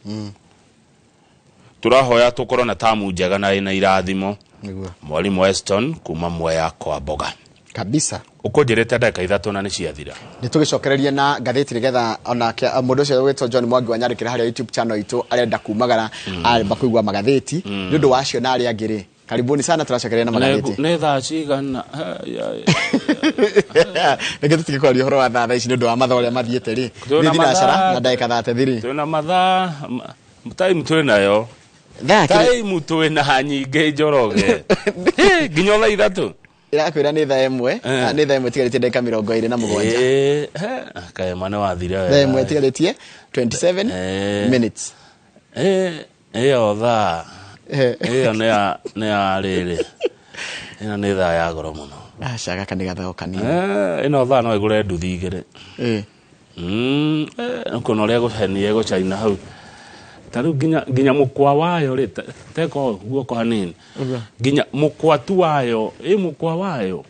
Tũrahoya tũkorwo na tamu njega na ĩna irathimo. Mwalimu Weston kuma Mwea kwa Mboga. Kabisa. Ũkũnjĩrĩte ndagĩka 3 na nĩ ciathira. Nĩ tũgĩcokereria na ngathĩti nĩgetha onake mũndũ ũcio wĩtwo John Mwangi wa Nyarĩkĩra harĩa YouTube channel itũ arenda kumagara arenda kũigua magathĩti nĩ ũndũ wa acio na arĩa angĩ rĩ. Karibuni sana, tũracokereria na magathĩti. Nĩ thaa cigana? Reke tũtige kwaria ũhoro wa thaa ici nĩ ũndũ wa mathaa ũrĩa mathiĩte rĩ. Nĩ thinacara na ndagĩka 33. Twĩna mathaa time twĩ nayo. Time twĩ na nyingĩ Njoroge. Nginya thaa 3. Irakwĩra nĩ thaa 1, nĩ thaa 1 tigarĩtie ndagĩka 27. Kaema nĩ wathire wega. Thaa 1 tigarĩtie 27 minutes. Ĩyo thaa ĩyo nĩ ya rĩrĩ. Ĩno nĩ thaa ya goro mũno. Aca gaka nĩ gathaa kanini. Ĩno thaa no ĩgũre nduthi 2. Ũkona ũrĩa gũhenia gũcaina hau. Ta rĩu nginya mũkwa wayo rĩ, teko guoko hanini. Nginya mũkwa tu wayo, mũkwa wayo.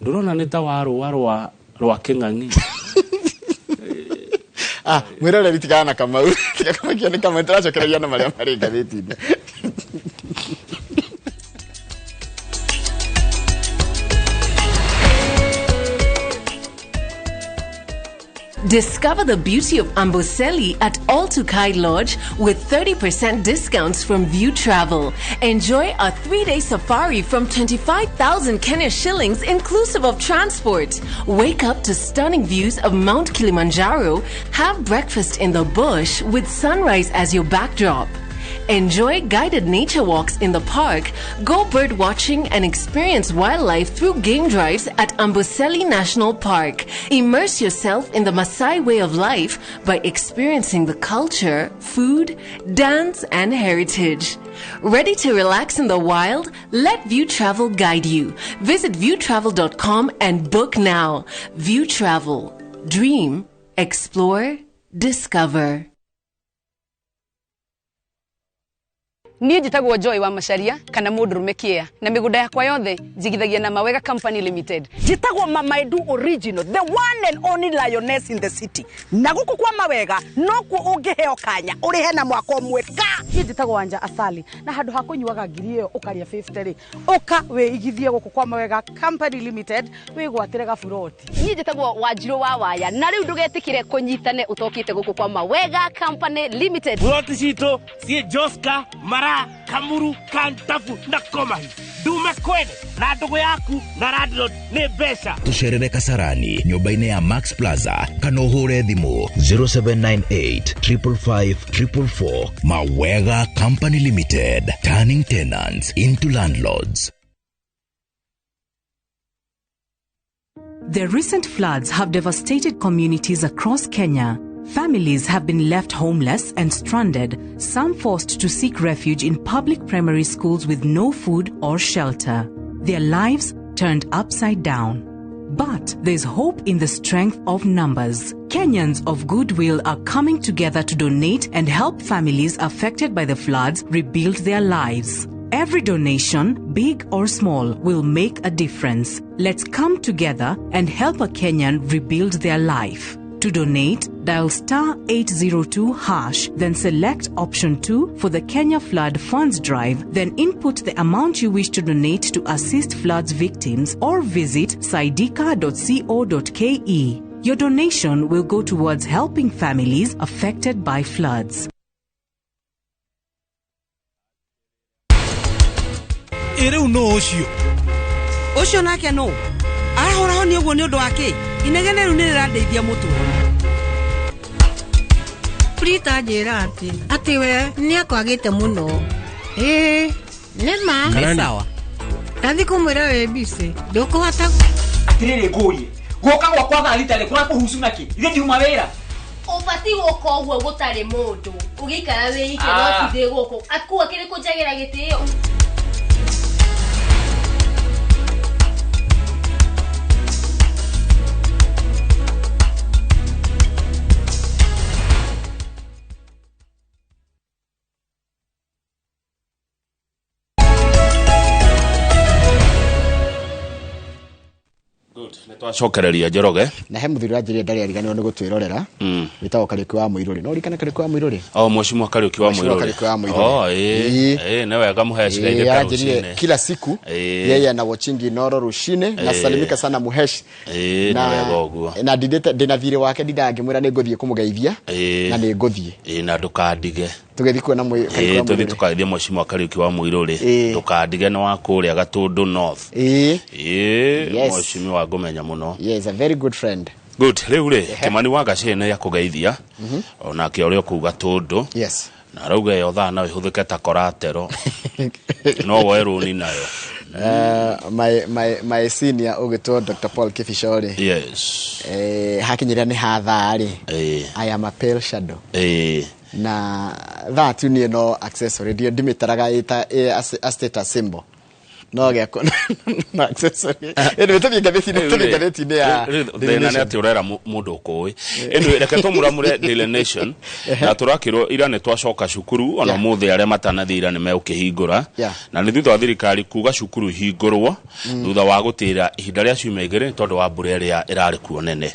Ndũrona nĩ ta wa rũa rwa kĩng'ang'i. Mwĩroreri tigana na Kamau. Tiga kũmakio nĩ Kamau, tũracokereria na marĩa marĩ ngathĩti-inĩ. Discover the beauty of Amboseli at Oltukai Lodge with 30% discounts from View Travel. Enjoy a 3-day safari from 25,000 Kenya shillings inclusive of transport. Wake up to stunning views of Mount Kilimanjaro. Have breakfast in the bush with sunrise as your backdrop. Enjoy guided nature walks in the park, go bird watching and experience wildlife through game drives at Amboseli National Park. Immerse yourself in the Maasai way of life by experiencing the culture, food, dance and heritage. Ready to relax in the wild? Let View Travel guide you. Visit viewtravel.com and book now. View Travel. Dream, explore, discover. Niĩ njĩtagwo Joy wa Macharia kana mũndũrũme kĩa na mĩgũnda yakwa yothe njigithagia na Mawega Company Limited. Njĩtagwo Mama Edu Original, the one and only lioness in the city. Na gũkũ kwa Mawega nokuo ũngĩheo kanya ũrĩhe na mwaka ũmwe ka. Niĩ njĩtagwo Wanja Asali na handũ ha kũnyuaga ngiri ĩyo ũkarĩa 50 rĩ, ũka wĩigithie gũkũ kwa Mawega Company Limited wĩgwatĩre gaburoti. Niĩ njĩtagwo Wanjirũ wa Waya na rĩu ndũgetĩkĩre kũnyitane ũtokĩte gũkũ kwa Mawega Company Limited. Buroti citũ ciĩ Joska, Mara, Kamuru, Kantafu na Komahi. Ndume kwene na ndugu yaku na landlord nĩ mbeca. Tũcerere Kasarani nyũmba-inĩ ya Max Plaza kana ũhũre thimũ 0798 555 444. Mawega Company Limited, turning tenants into landlords. The recent floods have devastated communities across Kenya. Families have been left homeless and stranded, some forced to seek refuge in public primary schools with no food or shelter. Their lives turned upside down. But there's hope in the strength of numbers. Kenyans of goodwill are coming together to donate and help families affected by the floods rebuild their lives. Every donation, big or small, will make a difference. Let's come together and help a Kenyan rebuild their life. To donate, dial *802#, then select option 2 for the Kenya Flood Funds Drive, then input the amount you wish to donate to assist floods victims or visit saidika.co.ke. Your donation will go towards helping families affected by floods. Ĩrĩu no ũcio. Ũcio nake no. Arahũraho nĩ ũguo nĩ ũndũ wa kĩ? Inegene rĩu nĩ rĩrandeithia mũtwe. Prita njĩra atĩ we nĩ akwagĩte mũno. Ĩĩ, nĩ ma. Nĩ sawa. Ndathi kũmwĩra wĩ busy. Ndũkũhota. Atĩrĩrĩ ngũrie. Gũka gwakwa thaa thita rĩ kũrakũhucu nakĩ? Ithe ndiuma wĩra. Ũbatiĩ gũka ũguo gũtarĩ mũndũ. Ũgĩikara wĩike no ti ndĩ gũkũ. Akua kĩrĩkũ njagĩra gĩtĩo. Twacokereria Njoroge na he muthuri wanjĩrire ndarĩ ariganĩrwo nĩ gũtwĩrorera wĩtagwo Kariũki wa Mũirũrĩ. No ũririkane Kariũki wa Mũirũrĩ? O mheshimiwa Kariũki wa Mheshimiwa Mũirũrĩ. Kariũki wa Mũirũrĩ. Oh, eh, nĩ wega Mũheshi gaithĩka Aranjĩrire rũcinĩ. kila siku yeye ana watching Inooro rucine na salimika sana Muhesh. Nĩ wega ũguo. Na ndindĩte ndĩna thirĩ wake ndindaga ngĩmwĩra nĩ ngũthiĩ kũmũgeithia na nĩ ngũthiĩ. Na ndũkandige. Tũgĩthiĩ kuona Kariũki wa Tũthiĩ Mũirũrĩ. tũkageithie mheshimiwa Kariũki wa Mũirũrĩ. Ndũkandige nĩ wa kũrĩa Gatũndũ North. Yes. Mheshimiwa ngũmenya mũno. Yes, a very good friend. Good. Rĩu rĩ, Kĩmani wa Gacĩrĩ nĩ akũgeithia onake ũrĩa kũu Gatũndũ. Yes. Na arauga ĩyo thaa no ĩhũthĩke ta collateral. No woe rũni nayo. My senior ũgĩtwo Dr. Paul Kibicho rĩ. Yes. Hakinyĩrĩra nĩ ha thaa rĩ. I am a pale shadow. Na thaa tu niĩ no accessory ndimĩtaraga ĩta a status symbol. No gĩakwa no accessory. Anyway, tũthiĩ ngathĩti-inĩ, tũthiĩ ngathĩti-inĩ ya Daily Thĩna nĩ Nation. atĩ ũrera mũndũ ũkũĩ. Anyway, reke tũmũramũre Daily Nation na tũrakĩrwo ira nĩ twacoka cukuru ona ũmũthĩ arĩa matanathiĩ ira nĩ megũkĩhingũra na nĩ thutha wa thirikari kuga cukuru ihingũrwo thutha wa gũtĩra ihinda rĩa ciumia igĩrĩ nĩ tondũ wa mbura ĩrĩa ĩrarĩ kuo nene.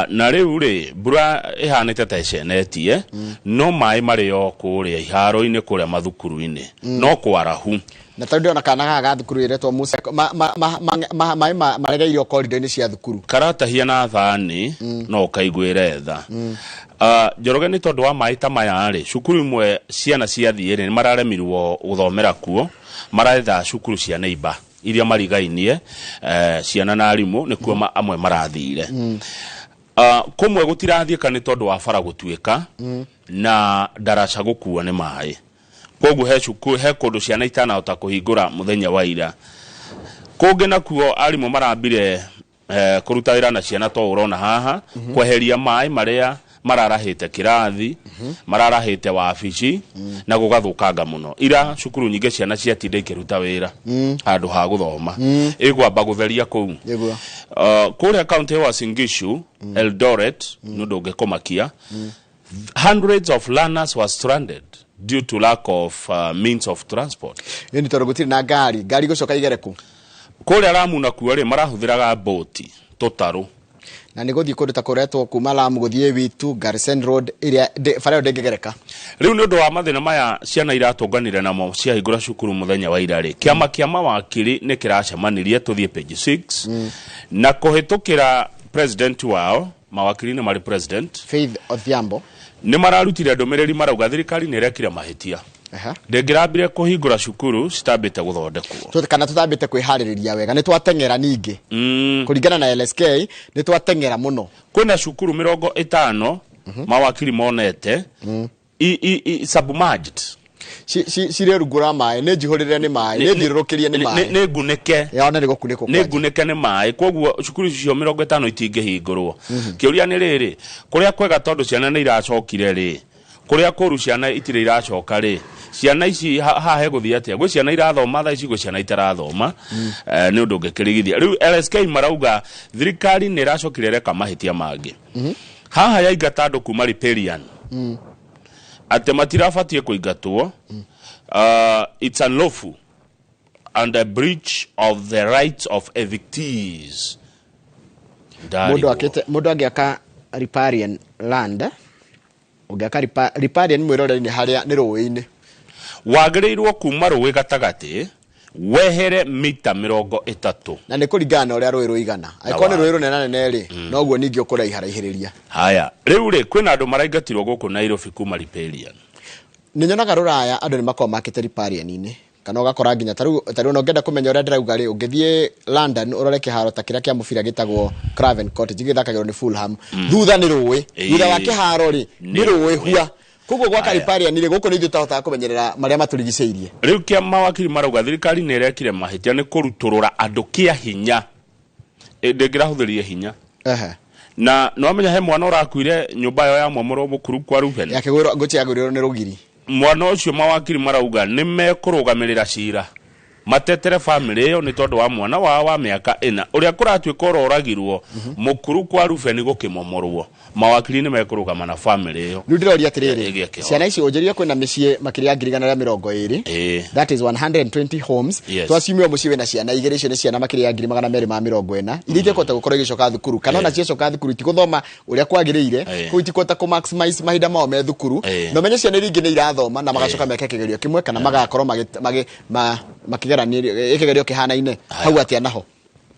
Na rĩu rĩ mbura ĩhanĩte ta ĩcenetie no maĩ marĩ o kũrĩa iharo-inĩ kũrĩa mathukuru-inĩ no kwarahu. Na tondũ ndĩrona kana gaka ga thukuru ĩretwo Musa maĩ maregeire o corridor-inĩ cia thukuru. Karatahia na thani no ũkaiguĩre tha. Njoroge nĩ tondũ wa maĩ ta maya rĩ cukuru imwe ciana ciathiĩ rĩ nĩ mararemirwo gũthomera kuo maretha cukuru cia neighbor iria marigainie ciana na arimũ nĩkuo amwe marathire. Kũmwe gũtirathiĩka nĩ tondũ wa bara gũtuĩka na ndaraca gũkua nĩ maĩ. Koguo he cukuru he kũndũ ciana itanahota kũhingũra mũthenya wa ira. Kũngĩ nakuo arimũ marambire kũruta wĩra na ciana to ũrona haha kweheria maĩ marĩa mararahĩte kĩrathi mararahĩte wabici na gũgathũkanga mũno. Ira cukuru nyingĩ ciana ciatinda ikĩruta wĩra handũ ha gũthoma ĩkwamba gũtheria kũu. Kũrĩa kaunti ya Uasin Gishu Eldoret nĩ ũndũ ũngĩkũmakia hundreds of learners were stranded due to lack of means of transport. Nĩ tondũ gũtirĩ na ngari, ngari gũcoka igere kũ? Kũrĩa Lamu nakuo rĩ marahũthĩraga boti tũtarũ. Na nĩ gũthiĩ kũndũ ta kũretwo kuma Lamu gũthiĩ Witu Garrison Road ĩrĩa bara ĩyo ndĩngĩgereka. Rĩu nĩ ũndũ wa mathĩna maya ciana iratũnganire namo ciahingũra cukuru mũthenya wa ira rĩ kĩama kĩa mawakiri nĩ kĩracemanirie tũthiĩ page 6 na kũhĩtũkĩra president wao mawakiri nĩ marĩ president Faith Odhiambo nĩ mararutire ndũmĩrĩri marauga thirikari nĩ ĩrekire mahĩtia. Ndĩngĩrambire kũhingũra cukuru citambĩte gũthondekwo kana tũtambĩte kwĩharĩrĩria wega nĩ twateng'era ningĩ kũringana na LSK nĩ twateng'era mũno. Kwĩna cukuru 50 mawakiri monete submerged cirĩ rungu rwa maĩ nĩ njihũrĩre nĩ maĩ nĩ thiũrũrũkĩrie nĩ maĩ nĩ ngunĩke yone nĩ gũkunĩkwo nĩ ngunĩke nĩ maĩ koguo cukuru icio 50 itingĩhingũrwo. Kĩũria nĩ rĩrĩ kũrĩa kwega tondũ ciana nĩ iracokire rĩ kũrĩa kũru ciana itirĩ iracoka rĩ ciana ici haha hegũthiĩ atĩa? Gwĩ ciana irathoma thaa ici gwĩ ciana itarathoma nĩ ũndũ ũngĩkĩrigithia. Rĩu LSK marauga thirikari nĩ ĩracokire ĩreka mahĩtia mangĩ. Haha yaingata andũ kuma Riparian atĩ matirabatiĩ kũingatwo. It's unlawful and a breach of the rights of evictees. Mũndũ angĩaka riparian land ũngĩaka riparian mwĩroreri-inĩ harĩa nĩ rũĩ-inĩ wagĩrĩirwo kuma rũĩ gatagatĩ wehere mita 30 na nĩ kũringana na ũrĩa rũĩ rũigana. Angĩkorwo nĩ rũĩ rũnenanene rĩ noguo ningĩ ũkũraiharaihĩrĩria. Haya rĩu rĩ kwĩna andũ maraingatirwo gũkũ Nairobi kuma riparian. Nĩ nyonaga rũraya andũ nĩ makoragwo makĩte riparian-inĩ kana ũgakora nginya ta rĩu ona ũngĩenda kũmenya ũrĩa ndĩrauga rĩ ũngĩthiĩ London ũrore kĩharo ta kĩrĩa kĩa mũbira gĩtagwo Craven Cottage gĩthakagĩrwo nĩ Fulham thutha nĩ rũĩ thutha wa kĩharo rĩ nĩ rũĩ hua koguo gwaka riparian rĩ gũkũ nĩ ithuĩ tũtahotaga kũmenyerera marĩa matũrigicĩirie. Rĩu kĩa mawakiri marauga thirikari nĩ ĩrekire mahĩtia nĩ kũrutũrũra andũ kĩa hinya ndĩngĩrahũthĩrire hinya Na nĩwamenya he mwana ũrakuire nyũmba ĩyo ya momorwo mũkuru kwa Ruben. Yakĩgwĩrwo ngũci yagwĩrwo nĩ rũgiri. Mwana ũcio mawakiri marauga nĩ mekũrũgamĩrĩra cira matetere family ĩyo nĩ tondũ wa mwana wao wa mĩaka 4 ũrĩa kũratuĩka ũroragirwo mũkuru kwa Ruben gũkĩmomorwo. Mawakiri nĩ mekũrũgama na family ĩyo. Rĩu ndĩroria atĩrĩrĩ, ciana ici ũnjĩrire kwĩna mĩciĩ makĩria ya 120,000. That is 120 homes. Yes. Twasiumio mũciĩ wĩna ciana igĩrĩ, icio nĩ ciana makĩria ya 240,000 iria itekũhota gũkorwo igĩcoka thukuru, kana ona ciacoka thukuru itigũthoma ũrĩa kwagĩrĩire, kũu itikũhota kũ maximize mahinda mao me thukuru. Na ũmenye ciana iria ingĩ nĩ irathoma na magacoka meke kĩgerio kĩmwe kana magakorwo makĩgerania kĩgerio kĩhanaine. Hau atĩa naho?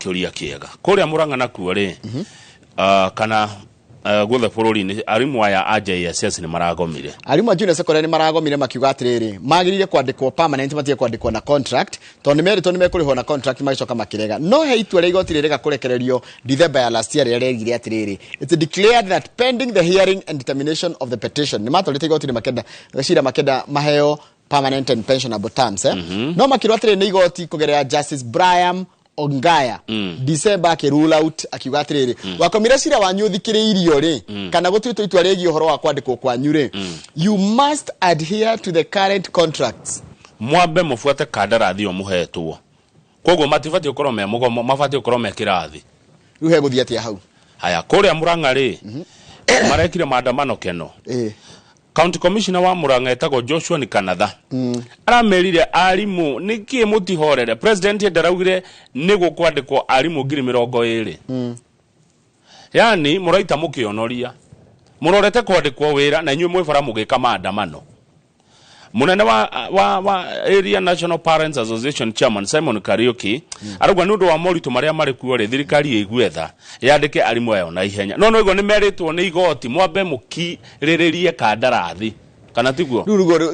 Kĩũria kĩega. Kũrĩa Murang'a nakuo rĩ, kana guothe bũrũri-inĩ arimũ aya a JSS nĩ maragomire. Arimũ a junior secondary nĩ maragomire makiuga atĩrĩrĩ, magĩrĩire kwandĩkwo permanent, matige kwandĩkwo na contract, tondũ nĩ merĩtwo nĩ mekũrĩhwo na contract magĩcoka makĩrega. No he itua rĩa igoti rĩrega kũrekererio December ya last year rĩrĩa rĩaugire atĩrĩrĩ, it's declared that pending the hearing and determination of the petition. Nĩ matwarĩte igoti-inĩ makenda cira makenda maheo permanent and pensionable terms, No makĩrwo atĩrĩrĩ nĩ igoti kũgerera Justice Brian Ongaya December akĩ rule out akiuga atĩrĩrĩ, wakomire cira wanyu ũthikĩrĩirio rĩ, kana gũtuĩtwo itua rĩgiĩ ũhoro wa kwandĩkwo kwanyu rĩ, you must adhere to the current contracts. Mwambe mũbuate kandarathi ĩyo mũhetwo. Koguo matibatiĩ gũkorwo me mũgomo, mabatiĩ gũkorwo me kĩrathi. Rĩu hegũthiĩ atĩa hau? Haya, kũrĩa Murang'a rĩ, marekire maandamano keno. County Commissioner wa Murang'a etagwo Joshua Nikanatha. Aramerire arimũ nĩkĩ mũtihorere. President ndaraugire nĩ gũkwandĩkwo arimũ 20,000. Yani mũraita mũkĩonoria. Mũrorete kwandĩkwo wĩra na inyuĩ mwĩ bara mũgĩka maandamano. Munene wa Area National Parents Association Chairman Simon Kariuki arauga nĩ ũndũ wa moritũ marĩa marĩ kuo rĩ, thirikari ĩigue tha yandĩke arimũ ayo na ihenya. No no nĩ merĩtwo nĩ igoti mwambe mũkirĩrĩrie kandarathi, kana tiguo? Rĩu rĩu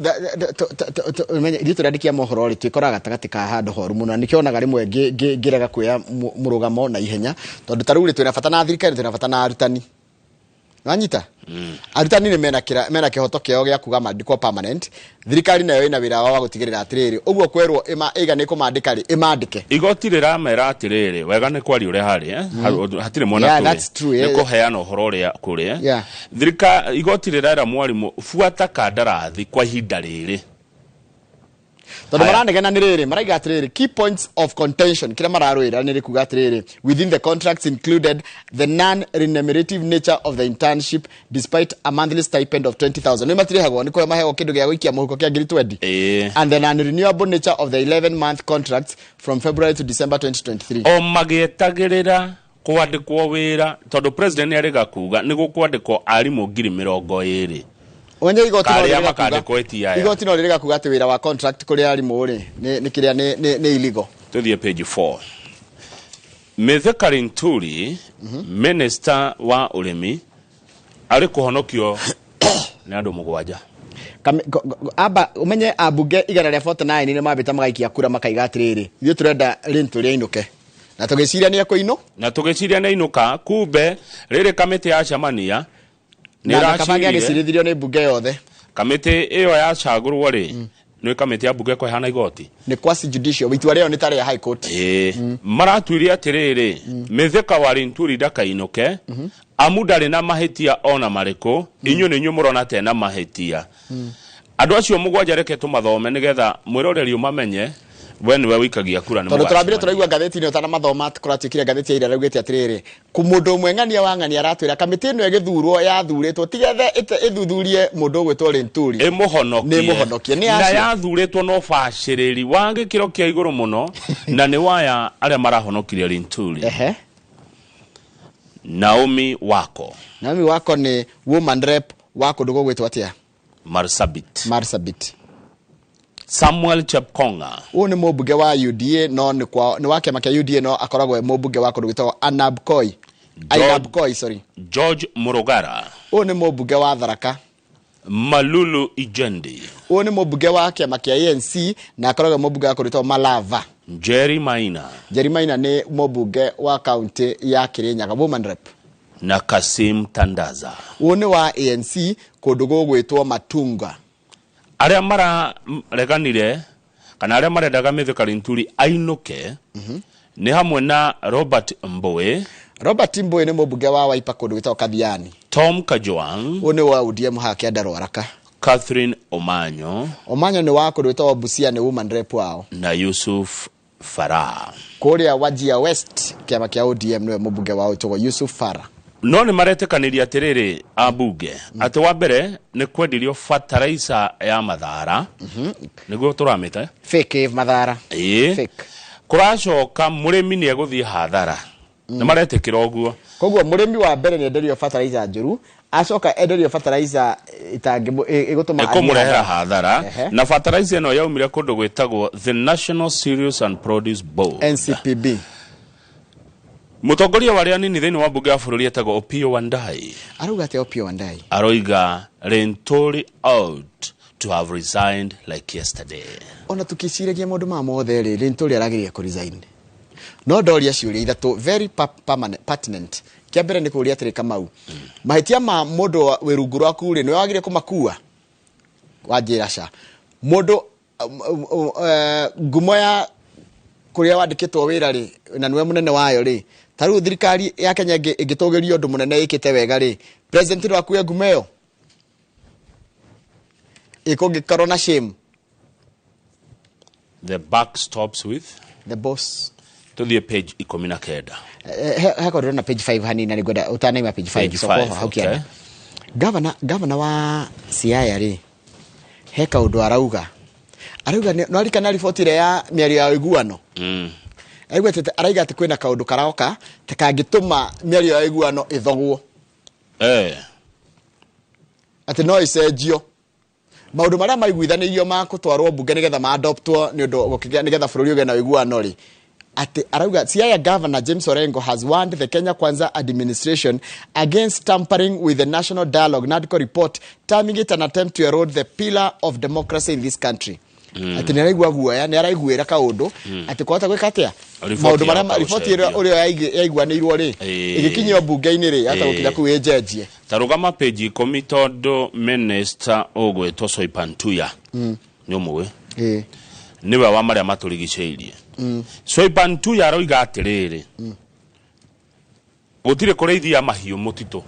ithuĩ tũrandĩkia mohoro rĩ, twĩkoraga gatagatĩ ka handũ horu mũno, na nĩkĩo onaga rĩmwe ngĩrega kuoya mũrũgamo na ihenya, tondũ ta rĩu rĩ, twĩna bata na thirikari, twĩna bata na arutani. Wanyita? Arutani nĩ mena kĩhoto kĩao gĩa kuga mandĩkwo permanent. Thirikari nayo ĩna wĩra wao wa gũtigĩrĩra atĩrĩrĩ, ũguo kwerwo ĩga nĩ kũmandĩka rĩ, ĩmandĩke. Igoti rĩramera atĩrĩrĩ, wega nĩ kwaria ũrĩa harĩ, hatirĩ mwena Yeah, tũrĩ. that's true, yeah. Nĩ kũheana ũhoro ũrĩa kũrĩ, Yeah. Thirikari igoti rĩrera mwarimũ buata kandarathi kwa ihinda rĩrĩ. Tondũ maranegena nĩ rĩrĩ, maraiga atĩrĩrĩ, key points of contention kĩrĩa mararũĩra nĩ rĩkuga atĩrĩrĩ, within the contracts included the non-remunerative nature of the internship despite a monthly stipend of 20,000. Nĩ matirĩhagwo, nĩ kũheo maheo kĩndũ gĩa gũikia mũhuko kĩa 20,000. And the non-renewable nature of the 11-month contracts from February to December 2023. O magĩetagĩrĩra kwandĩkwo wĩra, tondũ president nĩ arĩga kuga nĩ gũkwandĩkwo arimũ 20,000. Wenye igoti no Karĩa rĩrĩga kuga- makandĩkwo ĩtiaya. igoti no rĩrĩga kuga atĩ wĩra wa contract kũrĩ arimũ rĩ, nĩ kĩrĩa nĩ illegal. Tuthiĩ page 4. Mithika Linturi, minister wa ũrĩmi, arĩ kũhonokio nĩ andũ 7. Amba umenye ambunge 149 nĩ mambĩta magaikia kura makaiga atĩrĩrĩ, ithuĩ tũrenda Linturi ainũke. Na tũgĩciria nĩ ekũinũ? Na tũgĩciria nĩ ainũka, kumbe rĩrĩ kamĩtĩ yacemania nĩ Na Kabange ĩracirire. agĩcirithirio nĩ mbunge yothe. Kamĩtĩ ĩyo yacagũrwo rĩ, nĩ kamĩtĩ ya mbunge kũheana igoti. Nĩ quasi judicial, itua rĩao nĩ ta rĩa high court. Maratuire atĩrĩrĩ, Mithika wa Linturi ndakainũke, amu ndarĩ na mahĩtia ona marĩkũ, inyuĩ nĩ inyuĩ mũrona ta ena mahĩtia. Andũ acio 7 reke tũmathome nĩgetha mwĩroreri ũmamenye we nĩwe wĩikagia kura nĩ Tondũ tũrambire mũgacemania. tũraigua ngathĩti-inĩ ũtanamathoma kũratuĩkire ngathĩti ya ira raugĩte atĩrĩrĩ, mũndũ ũmwe ng'ania wa ng'ania aratwĩra kamĩtĩ ĩno ĩgĩthurwo yathurĩtwo tigethe ĩthuthurie mũndũ ũgwĩtwo Linturi. Ĩmũhonokie. Nĩ ĩmũhonokie. Nĩ Na acio. yathurĩtwo na ũbacĩrĩri wa gĩkĩro kĩa igũrũ mũno, na nĩ waya arĩa marahonokirie Linturi. Naomi Wako. Naomi Wako nĩ woman rep wa kũndũ gũgwĩtwo atĩa? Marsabit. Marsabit. Samuel Chepkonga. Ũyũ nĩ mũmbunge wa UDA, no nĩ kwa, nĩ wa kĩama kĩa UDA, no akoragwo e mũmbunge wa kũndũ gwĩtagwo Ainabkoi. Ainabkoi, sorry. George Murugara. Ũyũ nĩ mũmbunge wa Tharaka. Malulu Ijendi. Ũyũ nĩ mũmbunge wa kĩama kĩa ANC na akoragwo e mũmbunge wa kũndũ gwĩtagwo Malava. Jerry Maina. Jerry Maina nĩ mũmbunge wa kaunti ya Kirinyaga, woman rep. Na Kasim Tandaza. Ũyũ nĩ wa ANC kũndũ gũgwĩtwo Matunga. Arĩa marareganire kana arĩa marendaga Mithika Linturi ainũke nĩ hamwe na Robert Mbowe. Robert Mbui nĩ mũmbunge wa Wiper kũndũ gwĩtagwo Kathiani. Tom Kajwang. Ũyũ nĩ wa ODM haha Kĩanda Rwaraka. Catherine Omanyo. Omanyo nĩ wa kũndũ gwĩtagwo Busia, nĩ woman rep wao. Na Yusuf Farah. Kũrĩa Wajir West, kĩama kĩa ODM, nĩwe mũmbunge wao wĩtagwo Yusuf Farah. No nĩ maretĩkanĩria atĩrĩrĩ ambunge atĩ wa mbere nĩ kwendirio fertilizer ya Mathara, nĩguo tũramĩta. Fake Mathara. Ĩĩ, kũracoka mũrĩmi nĩ egũthiĩ hathara, nĩ maretĩkĩra ũguo. Koguo mũrĩmi wa mbere nĩ enderio fertilizer njũru, acoka enderio fertilizer ĩgũtũma athiĩ ĩkũmũrehera hathara. Hathara. Na fertilizer ĩno yaumire kũndũ gwĩtagwo the National Cereals and Produce Board, NCPB. Mũtongoria wa arĩa anini thĩinĩ wa mbunge ya bũrũri etagwo Opiyo Wandayi. Arauga atĩa Opiyo Wandayi? Aroiga Linturi ought to have resigned like yesterday. Ona tukiciragia maũndũ maya mothe rĩ, Linturi aragĩrĩire kũ resign, no ndoria ciũria ithatũ very pertinent. Kĩa mbere nĩ kũũria atĩrĩ, Kamau, mahĩtia ma mũndũ wĩ rungu rwaku rĩ, nĩwe wagĩrĩire kũmakua? Wanjĩra ca mũndũ ngumo ya kũrĩa wandĩkĩtwo wĩra rĩ, na nĩwe mũnene wayo rĩ, ta rĩu thirikari ya Kenya ĩngĩtũgĩrio ũndũ mũnene ĩkĩte wega rĩ, president no akue ngumo ĩyo ĩkũngĩkorwo na shame. The buck stops with the boss. Tuthiĩ page 19. Heko ndĩrona page 5 hanini na nĩngwenda ũtanaima page 5. Page Coka 5, hau okay. kĩanda. Governor wa Siaya rĩ, he kaũndũ arauga no arikana riboti ĩrĩa ya mĩario ya ũiguano. Arauga atĩ kwĩna kaũndũ karoka ta kangĩtũma mĩario ya ũiguano ĩthogwo. Atĩ no ĩcenjio maũndũ marĩa maiguithanĩirio ma gũtwarwo mbunge nĩgetha maadoptwo nĩ ũndũ gũkĩgĩa nĩgetha bũrũri ũgĩe na ũiguano rĩ, atĩ arauga Siaya Governor James Orengo has warned the Kenya Kwanza administration against tampering with the National Dialogue NADCO report, terming it an attempt to erode the pillar of democracy in this country. Atĩ nĩ araigua guoya, nĩ araiguĩra kaũndũ atĩ kwahota gwĩka atĩa Riboti maũndũ marĩa yahota riboti ĩrĩa gũcenjio. ũrĩa yaiguanĩirwo rĩ, ĩgĩkinyio mbunge-inĩ rĩ, yahota gũkinya kũu ĩnjenjie. Ta rũgama page 10 tondũ minister ũgwĩtwo Soipan Tuya, nĩ ũmũĩ? Ĩĩ. Nĩwe wa marĩa matũrigicĩirie. Soipan Tuya aroiga atĩrĩrĩ, gũtirĩ kũrĩithia mahiũ mũtitũ.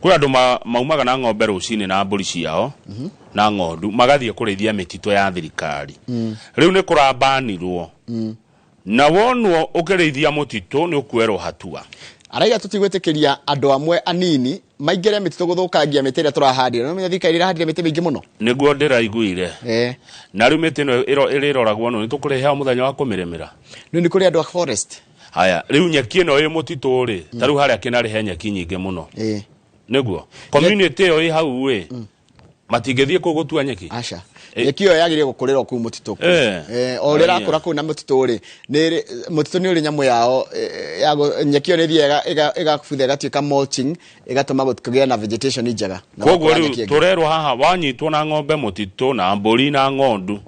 Kwĩ andũ maumaga na ng'ombe rũcinĩ na mbũri ciao na ng'ondu magathiĩ kũrĩithia mĩtitũ ya thirikari. Rĩu nĩ kũrambanirwo na wonwo ũkĩrĩithia mũtitũ nĩ ũkuerwo hatua. Araiga tũtigwĩtĩkĩria andũ amwe anini maingĩre mĩtitũ gũthũkangia mĩtĩ ĩrĩa tũrahandire. No menya thirikari ĩrahandire mĩtĩ mĩingĩ mũno. Nĩguo ndĩraiguire. Na rĩu mĩtĩ ĩno ĩrĩroragwo nũ? Nĩ tũkũrĩheo mũthenya wa kũmĩrĩmĩra? Rĩu nĩ kũrĩ andũ a forest. Haya, rĩu nyeki ĩno ĩ mũtitũ rĩ, ta rĩu harĩa kĩnarĩ he nyeki nyingĩ mũno. Nĩguo community ĩyo ĩ hau ĩ matingĩthiĩ kũu gũtua nyeki. Aca, nyeki ĩyo yagĩrĩire gũkũrĩra o kũu mũtitũ kũu. O ũrĩa ĩrakũra kũu na mũtitũ rĩ, mũtitũ nĩ ũrĩ nyamũ yao, ya nyeki ĩyo nĩ ĩthiaga ĩgabutha ĩgatuĩka mulching, ĩgatũma kũgĩe na vegetation njega na Koguo gũkũra rĩu nyeki ĩngĩ. tũrerwo haha wanyitwo na ng'ombe mũtitũ na mbũri na ng'ondu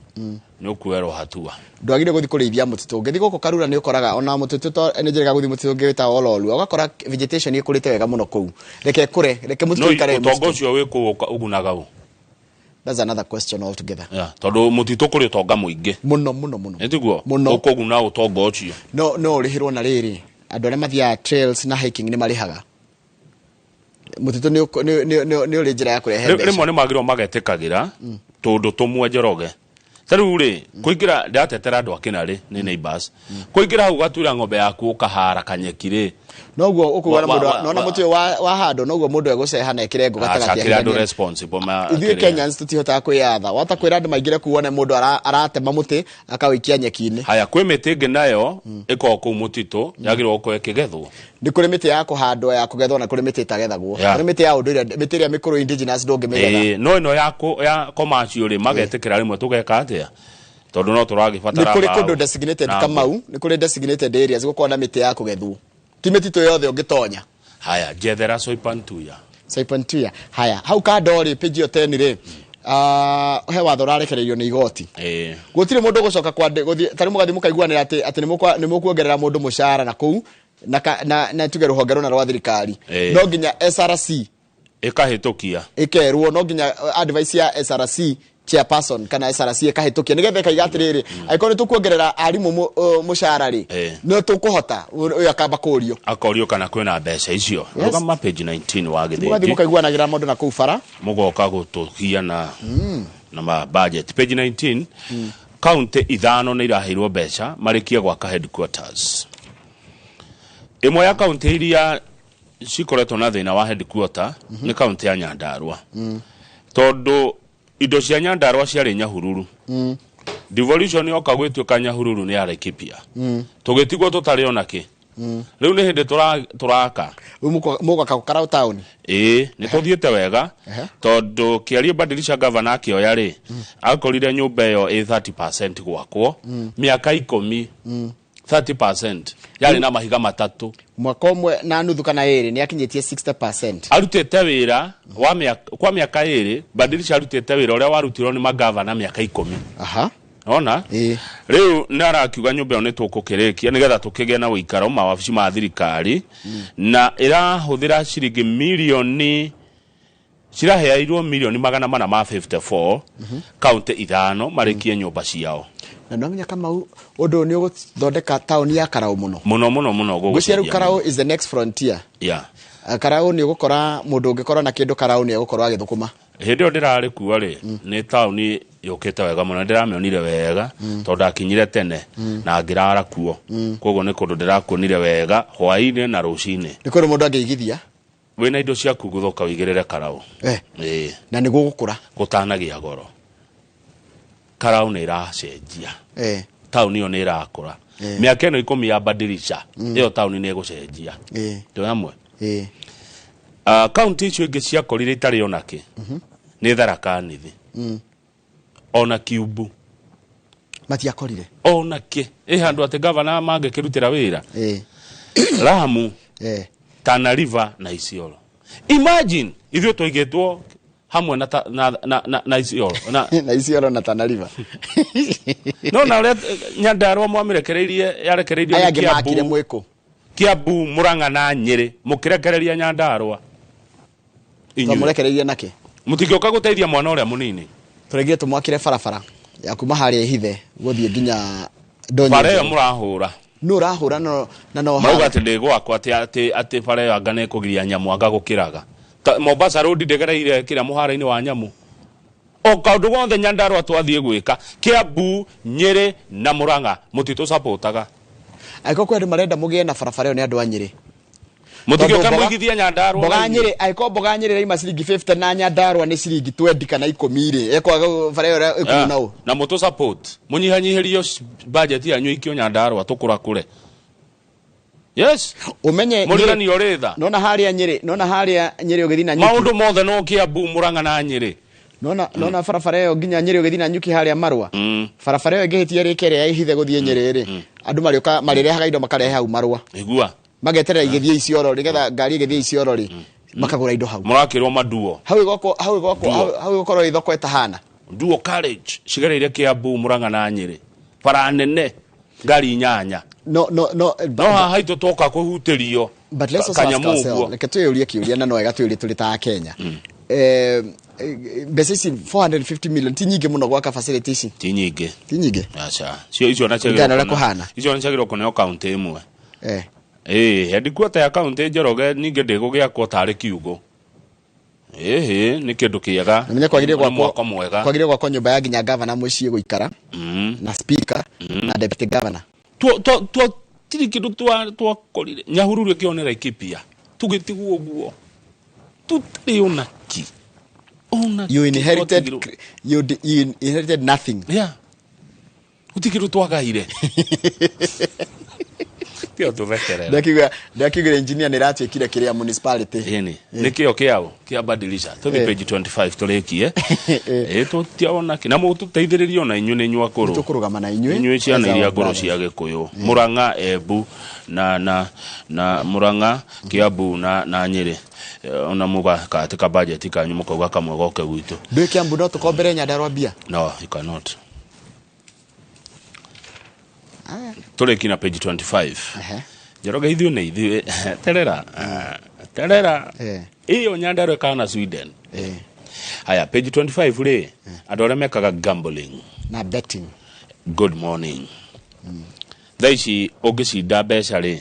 nĩ ũkuerwo hatua. Ndwagĩrĩire gũthiĩ kũrĩithia mũtitũ. Ũngĩthiĩ gũkũ Karura nĩ ũkoraga ona mũtitũ to nĩ njĩrĩga gũthiĩ mũtitũ ũngĩ wĩtagwo Ololua, ũgakora vegetation ĩkũrĩte wega mũno kũu. Reke ĩkũre, reke mũtitũ No ũikare ũtonga mũtitũ. ũcio wĩ kũu ũgunaga ũ? That's another question altogether. Yeah, tondũ mũtitũ kũrĩ ũtonga mũingĩ. Mũno mũno mũno. Nĩ tiguo? Mũno. Ũkũguna ũtonga ũcio. No no ũrĩhĩrwo na rĩrĩ, andũ arĩa mathiaga trails na hiking nĩ marĩhaga. Mũtitũ nĩ ũrĩ njĩra ya kũrehe mbeca. Rĩmwe nĩ magĩrĩirwo magetĩkagĩra tũndũ tũmwe Njoroge. Ta rĩu rĩ, kũingĩra ndĩratetera andũ a Kĩnarĩ nĩ neighbors. Kũingĩra hau ũgatuĩra ng'ombe yaku ũkahara kanyeki rĩ. Noguo ũkuga na mũndũ nona mũtĩ ũyũ wa handwo, noguo mũndũ egũceha na ĩkĩre ngũ gatagatĩ Aca, kĩrĩa andũ ahithanie. responsible ma Ithuĩ kĩrĩa. Kenyans tũtihotaga kwĩyatha. Wahota kwĩra andũ maingĩre kũu wone mũndũ aratema mũtĩ akawĩikia nyeki-inĩ. Haya, kwĩ mĩtĩ ĩngĩ nayo ĩkoragwo kũu mũtitũ yagĩrĩirwo gũkorwo ĩkĩgethwo. Nĩ kũrĩ mĩtĩ ya kũhandwo ya kũgethwo na kũrĩ mĩtĩ ĩtagethagwo. Kũrĩ mĩtĩ ya ũndũire, mĩtĩ ĩrĩa mĩkũrũ indigenous ndũngĩmĩgetha. Ĩĩ, no ĩno ya commercial rĩ, magetĩkĩra rĩmwe tũgeka atĩa? Tondũ no tũragĩbatara Nĩ kũrĩ mbaũ kũndũ designated na Kamau, nĩ kũrĩ designated areas gũkorwo na mĩtĩ ya kũgethwo. Ti mĩtitũ yothe ũngĩtonya. Haya, njethera Soipan Tuya. Soipan Tuya. Haya, hau kando rĩ, page ĩyo 10 rĩ, he watho ũrarekereirio nĩ igoti. Gũtirĩ mũndũ ũgũcoka gũthiĩ ta rĩu mũgathiĩ mũkaiguanĩra atĩ nĩ mũkuongerera mũndũ mũcara na kũu na tuge rũhonge rũna rwa thirikari. No nginya SRC Ĩkahĩtũkia. ĩkerwo, no nginya advice ya SRC Chairperson kana SRC ĩkahĩtũkia nĩgetha ĩkaiga atĩrĩrĩ, angĩkorwo nĩ tũkuongerera arimũ mũcara rĩ, no tũkũhota. Ũyũ akamba kũrio. Akorio kana kwĩna mbeca icio. Yes. Rũgama page 19 wa Mũgathiĩ Gĩthĩnji. mũkaiguanagĩra mũndũ na kũu bara. Mũgoka gũtũgia na ma budget page 19. Kaunti ithano nĩ iraheirwo mbeca marĩkie gwaka headquarters. Ĩmwe ya kaunti iria cikoretwo na thĩna wa headquarter nĩ kaunti ya Nyandarua, tondũ indo cia Nyandarua ciarĩ Nyahururu. Devolution yoka gwĩtuĩka Nyahururu nĩ ya Laikipia. Tũgĩtigwo tũtarĩ ona kĩ. Rĩu nĩ hĩndĩ tũraka. Rĩu mũgwaka Karau taũni? Ĩĩ, nĩ tũthiĩte wega, tondũ kĩarie badilisha gavana akĩoya rĩ, akorire nyũmba ĩyo ĩ 30% gwakwo. Mĩaka 10, 30% yarĩ na mahiga matatũ. Mwaka ũmwe na nuthu kana ĩrĩ nĩ akinyĩtie 60%. Arutĩte wĩra wa mĩaka, kwa mĩaka 2 badilisha arutĩte wĩra ũrĩa warutirwo nĩ magavana mĩaka 10. Ona rĩu nĩ arakiuga nyũmba ĩyo nĩ tũkũkĩrĩkia nĩgetha tũkĩgĩe na ũikaro mawabici ma thirikari, na ĩrahũthĩra ciringi mirioni, ciraheairwo mirioni 454, kaunti ithano marĩkie nyũmba ciao. Na no nginya Kamau, ũndũ ũyũ nĩ ũgũthondeka taũni ya Karau mũno. Mũno mũno mũno. Ngwĩciria rĩu Gũgũcenjia Karau mũno. is the next frontier. Karau nĩ ũgũkora mũndũ ũngĩkorwo na kĩndũ Karau nĩ egũkorwo agĩthũkũma. Hĩndĩ ĩyo ndĩrarĩ kuo rĩ, nĩ taũni yũkĩte wega mũno, ndĩramĩonire wega tondũ ndakinyire tene na ngĩrara kuo. Koguo nĩ kũndũ ndĩrakuonire wega hwaĩ-inĩ na rũcinĩ. Nĩ kũndũ mũndũ angĩigithia. Wĩna indo ciaku gũthoka ũigĩrĩre Karau. Ĩĩ. Na nĩ gũgũkũra. Gũtanagĩa goro. Karau nĩ ĩracenjia. Taũni ĩyo nĩ ĩrakũra. Mĩaka ĩno 10 ya badilisha, ĩyo taũni nĩ ĩgũcenjia. Twĩ hamwe? Ĩĩ. Kaunti icio ingĩ ciakorire itarĩ ona kĩ nĩ Tharaka Nithi, ona Kiumbu. Matiakorire. Ona kĩ ĩ handũ atĩ gavana mangĩkĩrutĩra wĩra. Lamu, Tana River na Isiolo. Imagine ithuĩ twaigĩtwo hamwe na, ta, na, na, na, na Isiolo na, na Isiolo na Tana River. No na ũrĩa Nyandarua mwamĩrekereirie yarekereirio Aya nĩ angĩ makire Kiambu. mwĩkũ. Kiambu, Murang'a na Nyĩrĩ mũkĩrekereria Nyandarua. Inyuĩ. Twamũrekereirie nakĩ? Mũtingĩũka gũteithia mwana ũrĩa mũnini. Tũregire tũmwakĩre barabara ya kuma harĩa Ihithe gũthiĩ nginya Ndonyo. Bara ĩyo mũrahũra. Nũ ũrahũra no na no Marauga atĩ ndĩgwakwo atĩ bara ĩyo anga nĩ ĩkũgiria nyamũ anga gũkĩraga. Mombasa Road ndĩgereire kĩrĩa mũhara-inĩ wa nyamũ. O kaũndũ gothe Nyandarua twathiĩ gwĩka Kiambu, Nyĩrĩ na Murang'a mũtitũcapotaga. Angĩkorwo kwĩ andũ marenda mũgĩe na barabara ĩyo nĩ andũ a Nyĩrĩ. Mũtingĩũka Tondũ mũigithie Nyandarua mboga na inyuĩ. Nyĩrĩ, angĩkorwo mboga Nyĩrĩ ĩraima ciringi 50 na Nyandarua nĩ ciringi 20 kana 10 rĩ, ĩkwaga bara ĩyo ĩkuna ũ. Na mũtũ support mũnyihanyihĩrio budget yanyu ikio Nyandarua tũkũrakũre. Yes. Umenye Mũriganio ũrĩ tha. Nona harĩa Nyĩrĩ, nona harĩa Nyĩrĩ ũgĩthiĩ na Nyuki. Maũndũ mothe no Kiambu, Murang'a na Nyĩrĩ. Nona barabara ĩyo nginya Nyĩrĩ ũgĩthiĩ na Nyuki harĩa Marua. Barabara ĩyo ĩngĩhĩtia rĩke ĩrĩa ya Ihithe gũthiĩ Nyĩrĩ rĩ, andũ marĩũka marĩrehaga indo makarehe hau Marua. Igua. Mageterera igĩthiĩ Isiolo nĩgetha ngari ĩgĩthiĩ Isiolo rĩ, makagũra indo hau. Mũrakĩrwo maduo. Hau ĩgwakwo, hau ĩgwakwo, Duo. hau ĩgũkorwo ĩ thoko ĩtahana. Duo carriage cigereire Kiambu, Murang'a na Nyĩrĩ. Bara nene ngari inyanya. No, no, no, No haha itũ twoka kũhutĩrio. But let's also ask Kanyamũ ourselves, ũguo. reke twĩyũrie kĩũria na no wega twĩyũrie tũrĩ ta Akenya. Mbeca ici 450 million ti nyingĩ mũno gwaka facility ici. Ti nyingĩ. Ti nyingĩ. Aca. Cio icio na Kũringana na ũrĩa kũhana. Icio na ciagĩrĩirwo kũneo kaunti ĩmwe. Ĩĩ, headquarter ya kaunti Njoroge ningĩ ndĩgũgĩakwo tarĩ kiugũ. Ĩhĩ, nĩ kĩndũ kĩega. Na menye kwagĩrĩire Nĩ gwakwo mwako mwega. Kwagĩrĩire gwakwo nyũmba ya nginya governor mũciĩ gũikara. Na speaker na deputy governor. Tuo tiri kĩndũ twakorire. Nyahururu ĩkĩonera Laikipia. Tũgĩtigwo ũguo. Tũtirĩ ona ki. Ona You ki inherited twatigirwo. you inherited nothing. Yeah. Gũtirĩ kĩndũ twagaire. Tiga tũthekerera. Ndakiuga engineer nĩ ĩratuĩkire kĩrĩa municipality. Ĩni. Nĩ kĩo kĩao kĩa badilisha. Tũthiĩ page 25 tũrĩkie. Ĩ tũtiaona kĩ. Na mũtũteithĩrĩrie ona inyuĩ nĩ inyuĩ akũrũ. Tũkũrũgama na inyuĩ. Inyuĩ ciana As our iria ngũrũ brothers. cia Gĩkũyũ. Murang'a, Embu na na Murang'a, Kiambu na Nyĩrĩ. Ona mũgakatĩka budget kanyu mũkauga kamwe goke gwitũ. Ndũĩ Kiambu no tũkombere Nyandarua mbia? No, you cannot. Tũrĩki na page 25. Njoroge ithuĩ nĩ ithuĩ. Terera. Terera. Ĩyo Nyandarua ĩkana Sweden. Haya, page 25 rĩ, andũ arĩa mekaga gambling na betting. Good morning. Thaa ici ũngĩcinda mbeca rĩ,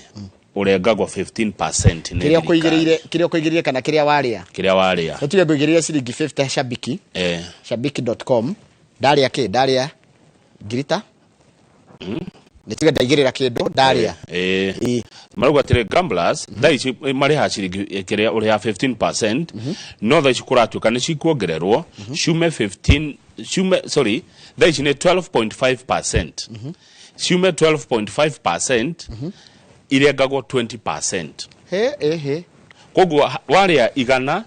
ũrengagwo 15% nĩ Kĩrĩa thirikari. ũkũigĩrĩire, kĩrĩa ũkũigĩrĩire kana kĩrĩa warĩa. Kĩrĩa warĩa. Nĩ tuge ngũigĩrĩire ciringi 50 Shabiki. Shabiki.com. Ndarĩa kĩ? Ndarĩa ngirita. Nĩ tuge ndaigĩrĩra kĩndũ ndarĩa. Marauga atĩrĩ, gamblers thaa ici marĩhaga ciringi kĩrĩa ũrĩhaga 15%, no thaa ici kũratuĩka nĩ cikuongererwo ciume 15, ciume, sorry, thaa ici nĩ 12.5%, ciume 12.5% irengagwo 20%. He he. Koguo warĩa 100,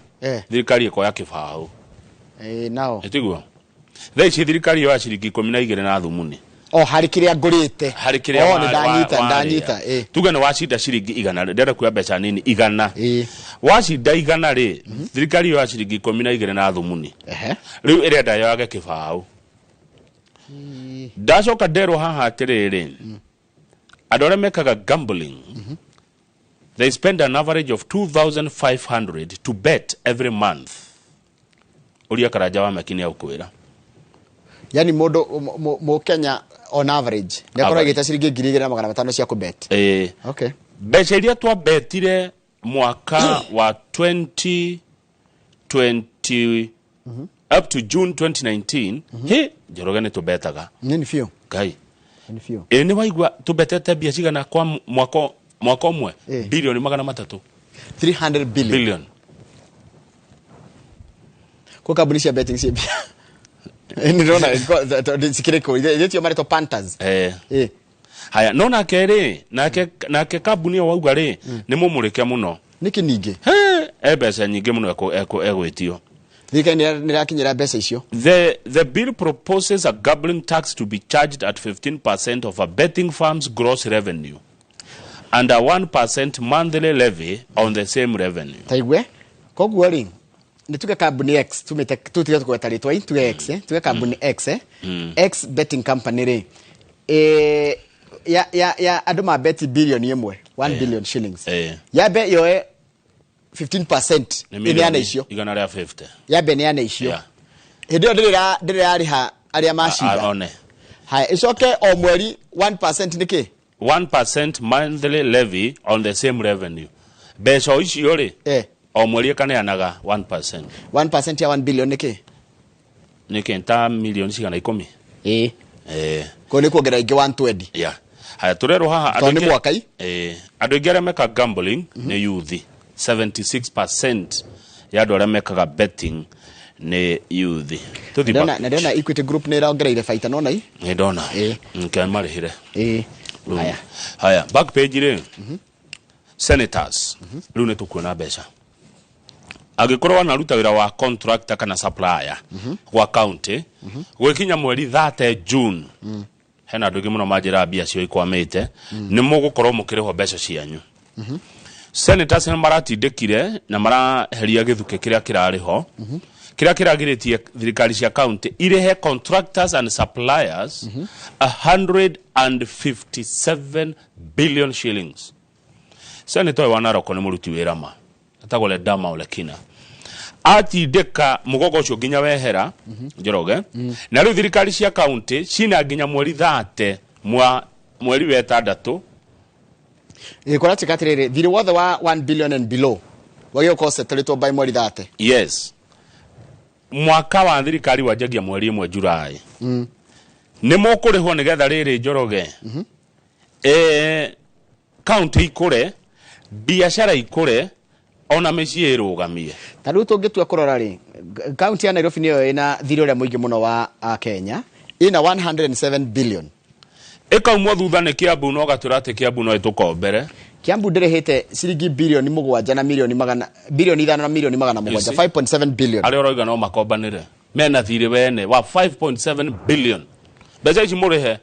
thirikari ĩkoya 20. Nao. Ĩtiguo thaa ici thirikari yoya ciringi 12 na thumuni. O harĩ kĩrĩa ngũrĩte. Harĩ kĩrĩa O nĩ ndanyita, ndanyita. Tuge nĩ wacinda ciringi 100, ndĩrenda kuoya mbeca nini, 100. Wacinda 100 rĩ, thirikari yoya ciringi 12 na thumuni. Rĩu ĩrenda yoyage 20. Ndacoka nderwo haha atĩrĩrĩ, andũ arĩa mekaga gambling, they spend an average of 2500 to bet every month. Ũria Karanja wa Meki nĩ agũkwĩra. Yani mũndũ Mũkenya on average nĩ akorwo Average. agĩte ciringi 2500 cia kũbet. Okay. Mbeca iria twabetire mwaka wa 2020 up to June 2019, he Njoroge, nĩ tũbetaga. Nini biũ. Ngai. Nini biũ. Ĩ nĩ waigua tũbetete mbia cigana kwa mwaka ũmwe? Bilioni 300. 300 billion. Billion. Kwa kambuni cia betting cia mbia. Nĩ ndĩrona cikĩrĩ kũ ithe tio marĩtwo punters. Haya, no nake rĩ, nake kambuni ĩyo wauga rĩ, nĩ mũmũrĩke mũno. Nĩkĩ ningĩ? He, e mbeca nyingĩ mũno egwĩtio. Thirikari nĩ ĩrakinyĩra mbeca icio. The bill proposes a gambling tax to be charged at 15% of a betting firm's gross revenue and a 1% monthly levy on the same revenue. Taigue koguo rĩ, nĩ tuge kambuni X, tumĩte tutige kũgweta rĩtwa i tuge X, tuge kambuni X, X betting company rĩ, ya andũ mabeti bilioni 1, 1 billion shillings, yambe yoe 15% Nĩ ĩneane milioni icio. 150. Yambe ĩneane icio. Hĩndĩ ĩyo ndĩrĩ yarĩha arĩa macinda. One. Haya, ĩcoke o mweri 1% nĩ kĩ? 1% monthly levy on the same revenue. Mbeca o icio rĩ, o mweri ĩkaneanaga 1%. 1% ya 1 billion nĩ kĩ? Nĩ kĩ ta milioni cigana 10? Kũu nĩ kuongerera ingĩ 120. Yeah. Haya, tũrerwo haha Tondũ nĩ mwaka i. Andũ aingĩ arĩa mekaga gambling nĩ youth. 76% ya andũ arĩa mekaga betting nĩ youth. Tũthiĩ back. Na ndĩrona Equity Group nĩ ĩrongereire baita nona i. Nĩ ndona. Nke marĩhire. Rĩu. Haya. Haya, back page rĩ. Senators, rĩu nĩ tũkuona mbeca. Angĩkorwo wanaruta wĩra wa contractor kana supplier gwa county, gwĩkinya mweri 30 June, hena andũ aingĩ mũno manjĩraga mbia cio ikwamĩte, nĩ mũgũkorwo mũkĩrĩhwo mbeca cianyu. Senators nĩ maratindĩkire na maraheria gĩthukĩ kĩrĩa kĩrarĩ ho, kĩrĩa kĩragirĩtie thirikari cia county irĩhe contractors and suppliers 157 billion shillings. Senator ũyũ wa Narok nĩ mũruti wĩra ma, etagwo Ledama Olekina, atindĩka mũgongo ũcio nginya wehera, Njoroge. Na rĩu thirikari cia county cina nginya mweri 30 mwa mweri wa ĩtandatũ. Kũratuĩka atĩrĩrĩ, thirĩ wothe wa 1 billion and below wagĩrĩirwo gũkorwo settled by mweri 30. Yes, mwaka wa thirikari wanjagia mweri 1 July. Nĩ mũkũrĩhwo nĩgetha rĩrĩ, Njoroge, county ikũre, biacara ikũre, ona mĩciĩ ĩrũgamie. Ta rĩu tũngĩtua kũrora rĩ, kaunti ya Nairobi nĩyo ĩna thirĩ ũrĩa mũingĩ mũno wa a Kenya, ĩna 107 billion. Ĩkaumwo thutha nĩ Kiambu, no gatwĩra atĩ Kiambu no ĩtũkombere. Kiambu ndĩrĩhĩte ciringi bilioni 7 na milioni magana, bilioni 5 na milioni 700, 5.7 billion. Arĩa ũroiga no makombanĩre mena thirĩ wene wa 5.7 billion. Mbeca ici mũrĩhe.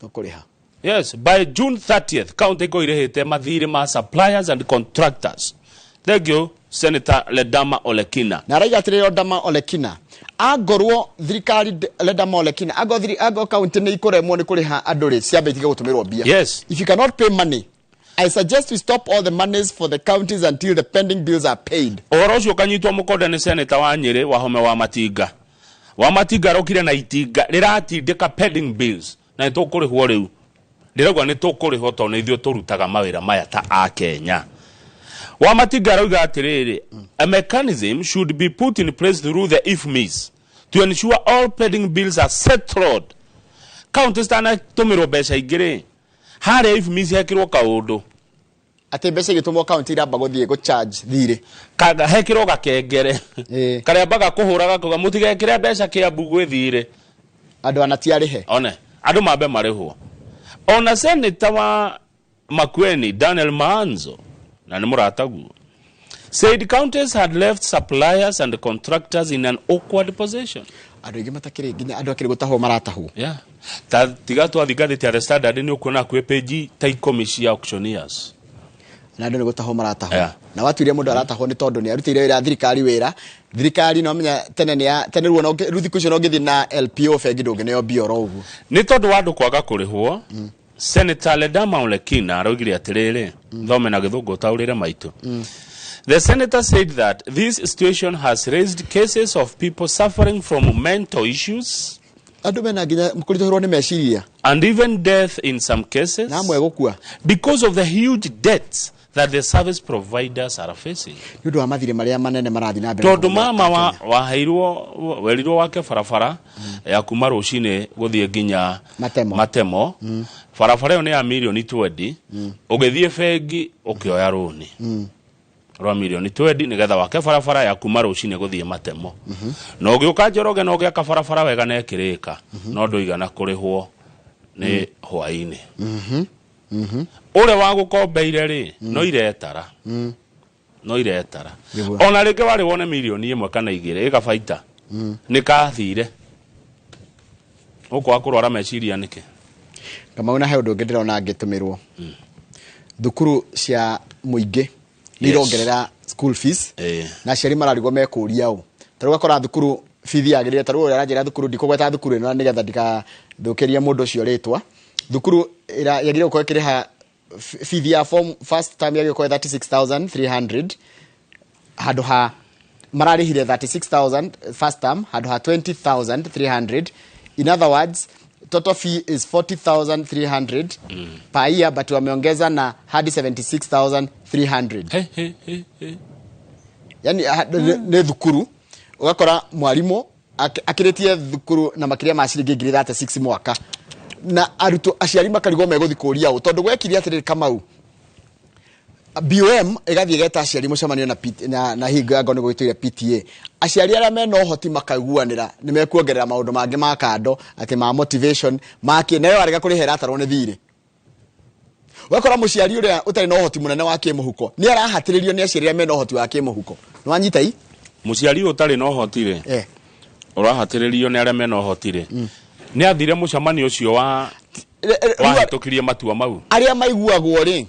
Tũkũrĩha. Yes, by June 30th county ĩkorwo irĩhĩte mathirĩ ma suppliers and contractors. Thank you, Senator Ledama Olekina. Na araiga atĩrĩrĩ, Ledama Olekina, angorwo thirikari Ledama Olekina, angorwo kaunti nĩ ikũremwo nĩ kũrĩha andũ rĩ, ciambe itige gũtũmĩrwo mbia. If you cannot pay money, I suggest we stop all the monies for the counties until the pending bills are paid. Ũhoro ũcio ũkanyitwo mũkonde nĩ seneta wa Nyĩrĩ Wahome wa Matinga. Wa Matinga arokire na itinga rĩratindĩka pending bills na nĩ tũkũrĩhwo rĩu. Ndĩrauga nĩ tũkũrĩhwo tondũ nĩ ithuĩ tũrutaga mawĩra maya ta a Kenya. Wa Matinga arauga atĩrĩrĩ, a mechanism should be put in place through the IFMIS to ensure all pending bills are settled. Kaunti citanatũmĩrwo mbeca ingĩ rĩ, harĩa IFMIS hekĩrwo kaũndũ atĩ mbeca igĩtũmwo kaunti iramba gũthiĩ gũ charge thirĩ. Kaga hekĩrwo gakengere karĩa mbaga kũhũra gakauga mũtigekĩre mbeca Kĩambu gwĩ thirĩ. Andũ ana ti arĩhe. One andũ mambe marĩhwo. Ona seneta wa Makueni Daniel Maanzo, na nĩ mũrataguo, said counties had left suppliers and contractors in an awkward position. Andũ aingĩ matakĩrĩ nginya andũ akĩrĩ gũtahwo maratahwo. Yeah. Ta tiga twathi ngathĩti ya The Standard nĩ ũkuona kwĩ page ta 10 cia auctioneers. Na andũ nĩ gũtahwo maratahwo. Yeah. Na watuire mũndũ aratahwo nĩ tondũ nĩ arutĩire wĩra thirikari wĩra. Thirikari no menya tene nĩ tene ruo no rĩu thikũ icio no ũngĩthiĩ na LPO bengi ndũngĩneo mbia oro ũguo. Nĩ tondũ wa andũ kwaga kũrĩhwo, Senator Ledama Olekina araugire atĩrĩrĩ, thome na gĩthũngũ ũtaũrĩre maitũ. The senator said that this situation has raised cases of people suffering from mental issues Andũ mena nginya kũritũhĩrwo nĩ meciria and even death in some cases na amwe gũkua because of the huge debts that the service providers are facing. Nĩ ũndũ wa mathirĩ marĩa manene marathiĩ na mbere. Tondũ mama wa waheirwo werirwo wake barabara ya kuma rũcinĩ gũthiĩ nginya Matemo. Matemo. Barabara ĩyo nĩ ya mirioni 20. Ũgĩthiĩ bengi ũkĩoya rũni rwa mirioni 20 nĩgetha wake barabara ya kuma rũcinĩ gũthiĩ Matemo. Na ũgĩũka Njoroge na ũgĩaka barabara wega na ĩkĩrĩka, no ndũigana kũrĩhwo nĩ hwaĩ-inĩ. Ũrĩa wagũkombeire rĩ, no iretara. No iretara. Ona rĩngĩ warĩ wone mirioni 1 kana 2 ĩgabaita. Nĩ kathire. Ũkwaga kũrwara meciria nĩkĩ? Kamau na he ũndũ ũngĩ ndĩrona ngĩtũmĩrwo. Thukuru cia mũingĩ nĩ irongerera school fees na aciari mararigwo mekũria ũ. Ta rĩu ũgakora thukuru bithi yagĩrĩire, ta rĩu ũrĩa aranjĩra thukuru ndikũgweta thukuru ĩno nĩgetha ndikathũkĩrie mũndũ ũcio rĩtwa. Thukuru yagĩrĩire gũkorwo ĩkĩrĩha bithi ya form first term yagĩrĩire gũkorwo 36,300 handũ ha mararĩhire 36,000 first term handũ ha 20,300. In other words, total fee is 40,300 per year, but wameongeza na hadi 76,300. Yani nĩ thukuru ũgakora mwarimu akĩrĩtie thukuru na makĩria ma ciringi 36,000 mwaka, na arutwo aciari makarigwo megũthiĩ kũria ũ tondũ gwekire atĩrĩrĩ Kamau, BOM ĩgathiĩ ĩgeta aciari mũcemanio na na hingo ya ngono gwĩtũire PTA. Aciari arĩa mena ũhoti makaiguanĩra nĩ mekuongerera maũndũ mangĩ ma kando atĩ ma motivation makĩ nayo arega kũrĩha ĩratarwo nĩ thirĩ. Ũgakora mũciari ũrĩa ũtarĩ na ũhoti mũnene wa kĩmũhuko nĩ arahatĩrĩrio nĩ aciari arĩa mena ũhoti wa kĩmũhuko. Nĩ wanyita i? Mũciari ũtarĩ na ũhoti rĩ, ũrahatĩrĩrio nĩ arĩa mena ũhoti rĩ, nĩ athire mũcemanio ũcio wa wahĩtũkirie matua mau. Arĩa maiguagwo rĩ,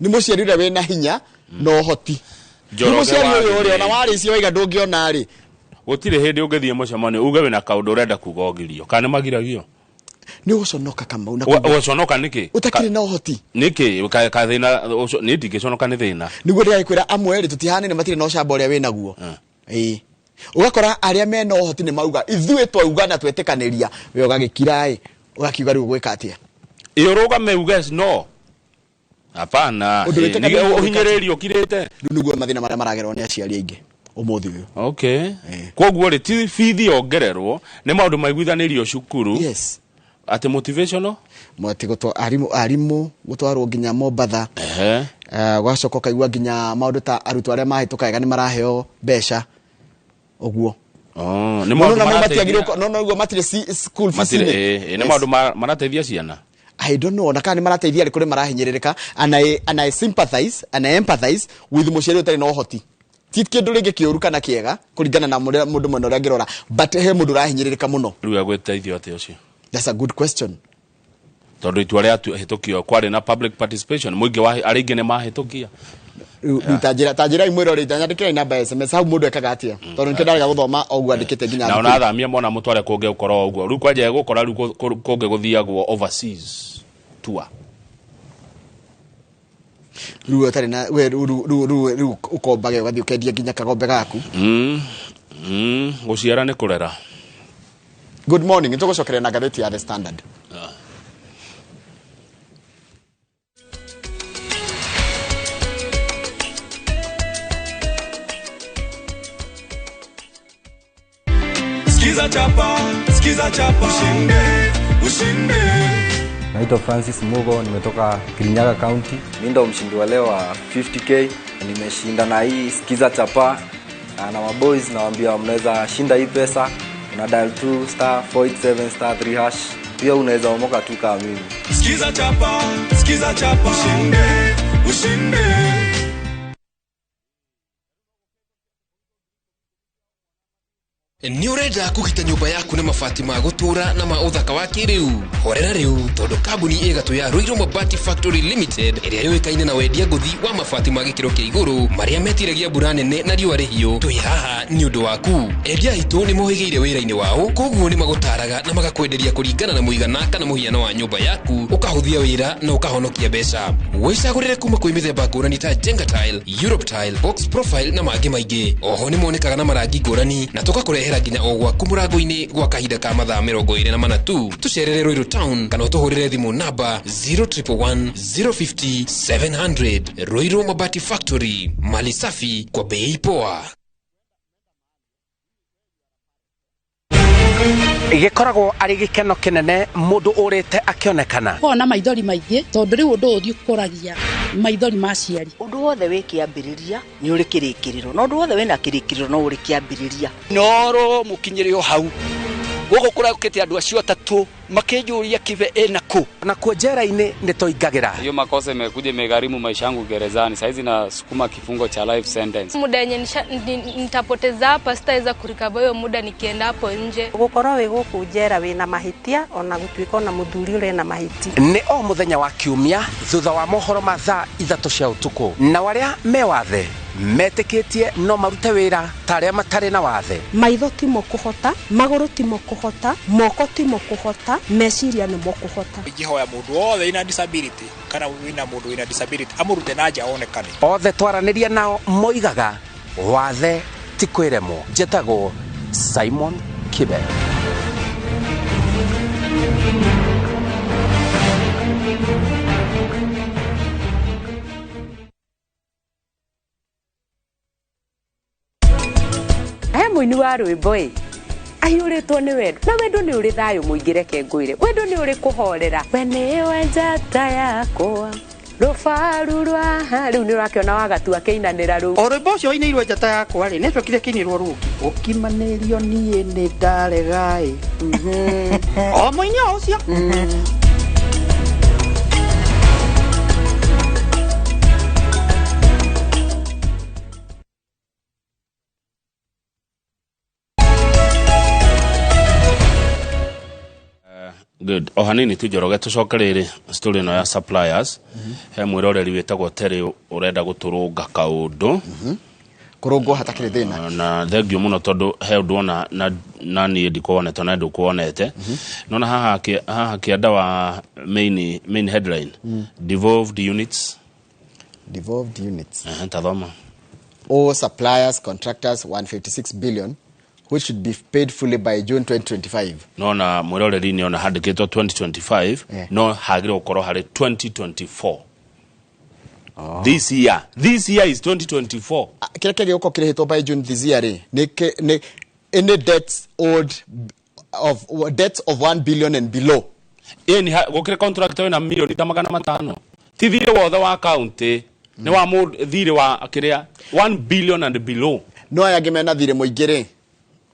nĩ mũciari ũrĩa wĩna hinya na ũhoti. Nĩ mũciari ũyũ ũrĩa ona warĩcie waiga ndũngĩona rĩ, Gũtirĩ hĩndĩ ũngĩthiĩ mũcemanio uge wĩna kaũndũ ũrenda kuga ũgirio kana nĩ magiragio. Nĩ ũgũconoka Kamau na Ũgũconoka nĩkĩ? Ũtakĩrĩ na ũhoti. Nĩkĩ kathĩna nĩ ndingĩconoka nĩ thĩna. Nĩguo ndĩragĩkwĩra amwe rĩ tũtihanene matirĩ na ũcamba ũrĩa wĩnaguo. Ĩĩ. Ũgakora arĩa mena ũhoti nĩ mauga ithuĩ twauga na twetĩkanĩria, we ũgagĩkira ĩ ũgakiuga rĩu ũgwĩka atĩa? Ĩ ũrũgame uge no. Hapana. Ũhinyĩrĩrio ũkirĩte. Rĩu nĩguo mathĩna marĩa maragerwo nĩ aciari aingĩ ũmũthĩ ũyũ. Okay. Koguo rĩ ti bithi yongererwo nĩ maũndũ maiguithanĩrio cukuru. Yes. Atĩ motivational? Mwati gũtwa arimũ gũtwarwo nginya Mombatha. Ũgacoka ũkaigua nginya maũndũ ta arutwo arĩa mahĩtũka wega nĩ maraheo mbeca ũguo. Nĩ maũndũ marateithia. No no ũguo matirĩ school fees inĩ. Nĩ maũndũ marateithia ciana. I don't know na kana nĩ marateithia kũrĩ marahinyĩrĩrĩka, and I sympathize and I empathize with mũciari ũtarĩ na ũhoti. Ti kĩndũ rĩngĩ kĩũru kana kĩega kũringana na mũndũ mwena ũrĩa angĩrora, but he mũndũ ũrahinyĩrĩrĩka mũno. Rĩu egwĩteithio atĩa ũcio? That's a good question. Tondũ itua rĩa hĩtũkio kwarĩ na public participation, mũingĩ wa arĩa aingĩ nĩ mahĩtũkia. Rĩu ta njĩra imwe rĩ, nyandĩkĩrai namba ya SMS hau mũndũ ekaga atĩa, tondũ nĩkĩo ndarega gũthoma o ũguo andĩkĩte nginya na ona athamia mwana mũtware kũngĩ ũkorwo ũguo. Rĩu kwanja gũkora rĩu kũngĩ gũthiagwo overseas tour. Rĩu ũtarĩ na we rĩu ũkombage ũgathiĩ ũkendia nginya kagombe gaku. Gũciara nĩ kũrera. Good morning, nĩtũgũcokeria na ngathĩti ya The Standard. Sikiza chapa, sikiza chapa, ushinde, ushinde. Naitwa Francis Mugo, nimetoka Kirinyaga County. Mimi ndo mshindi wa leo wa 50k. Nimeshinda na hii Sikiza Chapa na maboys, nawaambia mnaweza shinda hii pesa. Una dial 2 star 487 star 3 hash. Pia unaweza omoka tu kama mimi. Sikiza chapa, sikiza chapa, ushinde, ushinde. Nĩ ũrenda kũgita nyũmba yaku na mabati ma gũtũũra na ma ũthaka wa kĩrĩu? Horera rĩu tondũ kambuni ĩgatũ ya Ruiru Mabati Factory Limited ĩrĩa yũĩkaine na wendia ngũthi wa mabati ma gĩkĩro kĩa igũrũ marĩa metiragia mbura nene na riũa rĩhiũ, twĩ haha nĩ ũndũ waku. Endia aitũ nĩ mohĩgĩire wĩra-inĩ wao, koguo nĩ magũtaraga na magakwenderia kũringana na mũigana kana mũhiano wa nyũmba yaku, ũkahũthia wĩra na ũkahonokia mbeca. Wĩcagũrĩre kuma kwĩ mĩthemba ngũrani ta Jenga Tile, Europe Tile, Box Profile na mangĩ maingĩ. Oho nĩ monekaga na marangi ngũrani na tũgakũrehera nginya o gwaku mũrango-inĩ gwa kahinda ka mathaa 24 tu. Tũcerere Ruiru Town kana ũtũhũrĩre thimũ namba 0111 050 700. Ruiru Mabati Factory, mali safi kwa bei poa. Gĩkoragwo arĩ gĩkeno kĩnene mũndũ ũrĩte akĩonekana. Kona maithori maingĩ tondũ rĩu ũndũ ũyũ ũkũragia maithori ma aciari. Ũndũ wothe wĩ kĩambĩrĩria nĩ ũrĩ kĩrĩkĩrĩro, na ũndũ wothe wĩna kĩrĩkĩrĩro no ũrĩ kĩambĩrĩria. Noro mũkinyĩre o hau gũkũ kũraũkĩte andũ acio atatũ makĩnjũria Kibe ĩna kũ. Na kuo njera-inĩ nĩ tũingagĩra. Hiyo makosa imekuja imegharimu maisha yangu gerezani. Saizi nasukuma kifungo cha life sentence. Muda yenye nitapoteza hapa sitaweza kurikava hiyo muda nikienda hapo nje. Gũkorwo wĩ gũkũ njera wĩna mahĩtia ona gũtuĩka ona mũthuri ũrĩ na mahĩtia. Nĩ o mũthenya wa kiumia thutha wa mohoro ma thaa 3 cia ũtukũ, na arĩa me wathe metĩkĩtie no marute wĩra ta arĩa matarĩ na wathe. Maitho timo kũhota, magũrũ timo kũhota, moko timo kũhota, meciria nĩmo kũhota. Ingĩhoya mũndũ wothe wĩna disability kana wĩna mũndũ wĩna disability amũrute na nja onekane. Othe twaranĩria nao moigaga wathe ti kwĩremwo. Njĩtagwo Simon Kibe. Mũini wa rwĩmbo ĩ aiyũrĩtwo nĩ wendo, na wendo nĩ ũrĩ thayũ mũingĩ, reke ngwĩre wendo nĩ ũrĩ kũhorera. We nĩwe njata yakwa rũbaru rwa rĩu nĩ ũrakĩona wagatua akĩinanĩra rũu. O rwĩmbo ũcio ũinĩirwo njata yakwa rĩ, nĩacokire kĩinĩrwo rũngĩ ũkimanĩrio niĩ nĩ ndarega ĩ. O mũini o ũcio. Good. O hanini tu Njoroge tũcoke rĩrĩ story ĩno ya suppliers. He mwĩroreri wĩtagwo Terry ũrenda gũtũrũnga kaũndũ. Kũrũngwo hatakĩrĩ thĩna. Na thengiũ mũno tondũ he ũndũ ona na niĩ ndikuonete na ndũkuonete. Nona haha kĩanda wa main headline. Devolved units. Devolved units. Tathoma. All suppliers, contractors 156 billion, which should be paid fully by June 2025. No na mwiroreri ni ona handikitwo 2025, yeah. No hagire gukorwo hari 2024. Oh. This year is 2024. Kira kĩrĩa gĩgũkorwo kĩrĩhĩtwo by June this year rĩ, nĩ any debts owed of debts of 1 billion and below. Ĩni gũkĩrĩ contract wĩna milioni ta 500. Ti thirĩ wothe wa county, nĩ wa thirĩ wa kĩrĩa 1 billion and below. No aya angĩ mena thirĩ mũingĩ rĩ,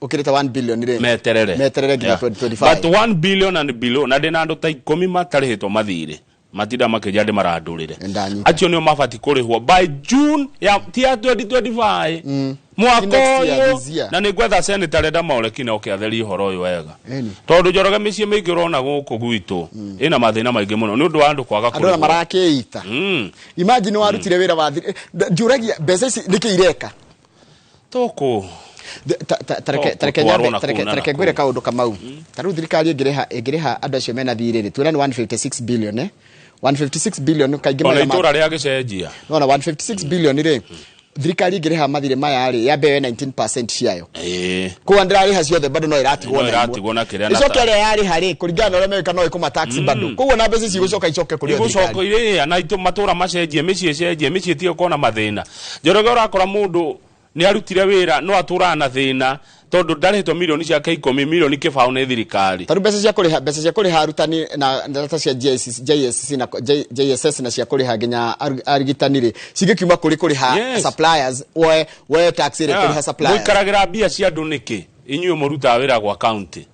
ukirita 1 billion rĩ meterere nginya 2025. But 1 billion and below na ndina andu ta 10 matarĩhĩtwo mathirĩ matinda makĩnja ndĩ marandũrĩre acio nĩo mabati kũrĩhwo by June ya ti ya 2025 mwaka ũyũ. Na nĩ ngwetha senator Renda Maoleki na oke atherie ũhoro ũyũ wega tondũ Njoroge mĩciĩ mĩingĩ ũrona gũkũ gwitũ ĩna mathĩna maingĩ mũno nĩ ũndũ wa andũ kwaga kũrĩhwo. Andũ marakĩita. Imagine warutire wĩra wa ndiũragia mbeca ici nĩkĩ ireka tũkũ. Tareke ngwĩre kaũndũ Kamau. Ta rĩu thirikari ĩngĩrĩha andũ acio mena thirĩ rĩ, tuona nĩ 156 billion, 156 billion kaingĩ Ona maya ma- itũra rĩa gĩcenjia. Nona 156 billion rĩ, thirikari ĩngĩrĩha mathirĩ maya rĩ, yambe yoe 19% ciayo. Koguo ndĩrarĩha ciothe, bado no ĩratigwo No na ĩmwe. ĩratigwo na kĩrĩa na Ĩcoke ĩrĩa yarĩha rĩ, kũringana na ũrĩa megwĩka, no ĩkũma tax bado. Koguo na mbeca ici igũcoka icoke kũrĩ o Igũcoka thirikari. irĩa na itũ matũra macenjie, mĩciĩ ĩcenjie, mĩciĩ ĩtige gũkorwo na mathĩna. Njoroge, ũrakora mũndũ nĩ arutire wĩra no atũraga na thĩna tondũ ndarĩhĩtwo milioni ciake 10, milioni 20 nĩ thirikari. Tarĩu mbeca cia kũrĩha arutani na data cia JSC, JSC na JSS na cia kũrĩha nginya arigitani rĩ, cingĩkiuma kũrĩ kũrĩha suppliers, woe tax ĩrĩa kũrĩha suppliers. Mũikaragĩra mbia cia andũ nĩkĩ inyuĩ mũrutaga wĩra gwa county?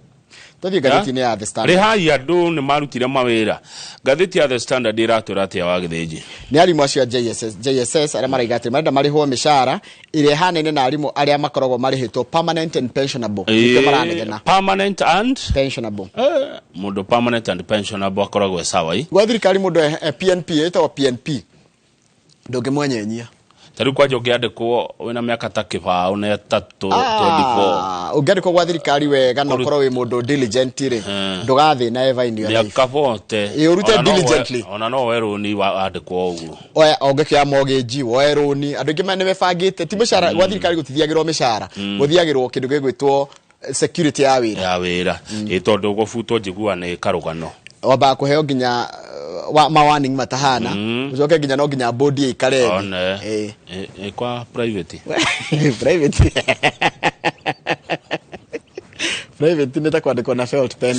Tũthiĩ ngathĩti-inĩ ya The Standard. Rĩhai andũ nĩ marutire mawĩra. Ngathĩti ya The Standard ĩratwĩra atĩa wa Gĩthĩnji? Nĩ arimũ acio a JSS, JSS arĩa maraiga atĩ marenda marĩhwo mĩcara ĩrĩa ĩhanaine na arimũ arĩa makoragwo marĩhĩtwo permanent and pensionable. Nĩkĩo maranegena. Permanent and pensionable. Mũndũ permanent and pensionable akoragwo e sawa i. Gwa thirikari mũndũ PNP, ĩtagwo PNP, ndũngĩmwenyenyia. Ta rĩu kwanja ũngĩandĩkwo wĩna mĩaka ta 23, 24. Ah, ũngĩandĩkwo gwa thirikari wega na ũkorwo wĩ mũndũ diligent rĩ, ndũgathĩna ever in your life. Mĩaka 40. Ĩ, ũrute Ona no diligently. Ona no woe rũni wandĩkwo ũguo. Oya, ũngĩkĩoya mortgage, woe rũni, andũ aingĩ nĩ mebangĩte. Ti mĩcara, gwa thirikari gũtithiagĩrwo mĩcara, gũthiagĩrwo kĩndũ gĩgwĩtwo security ya wĩra. Ya wĩra, ĩ, tondũ gũbutwo njigua nĩ karũgano. Wambaga kũheo nginya ma warning matahana, ũcoke nginya no nginya bodi ĩikare thĩ. One. Ĩ, kwa private. Private nĩ ta kwandĩkwo na felt pen.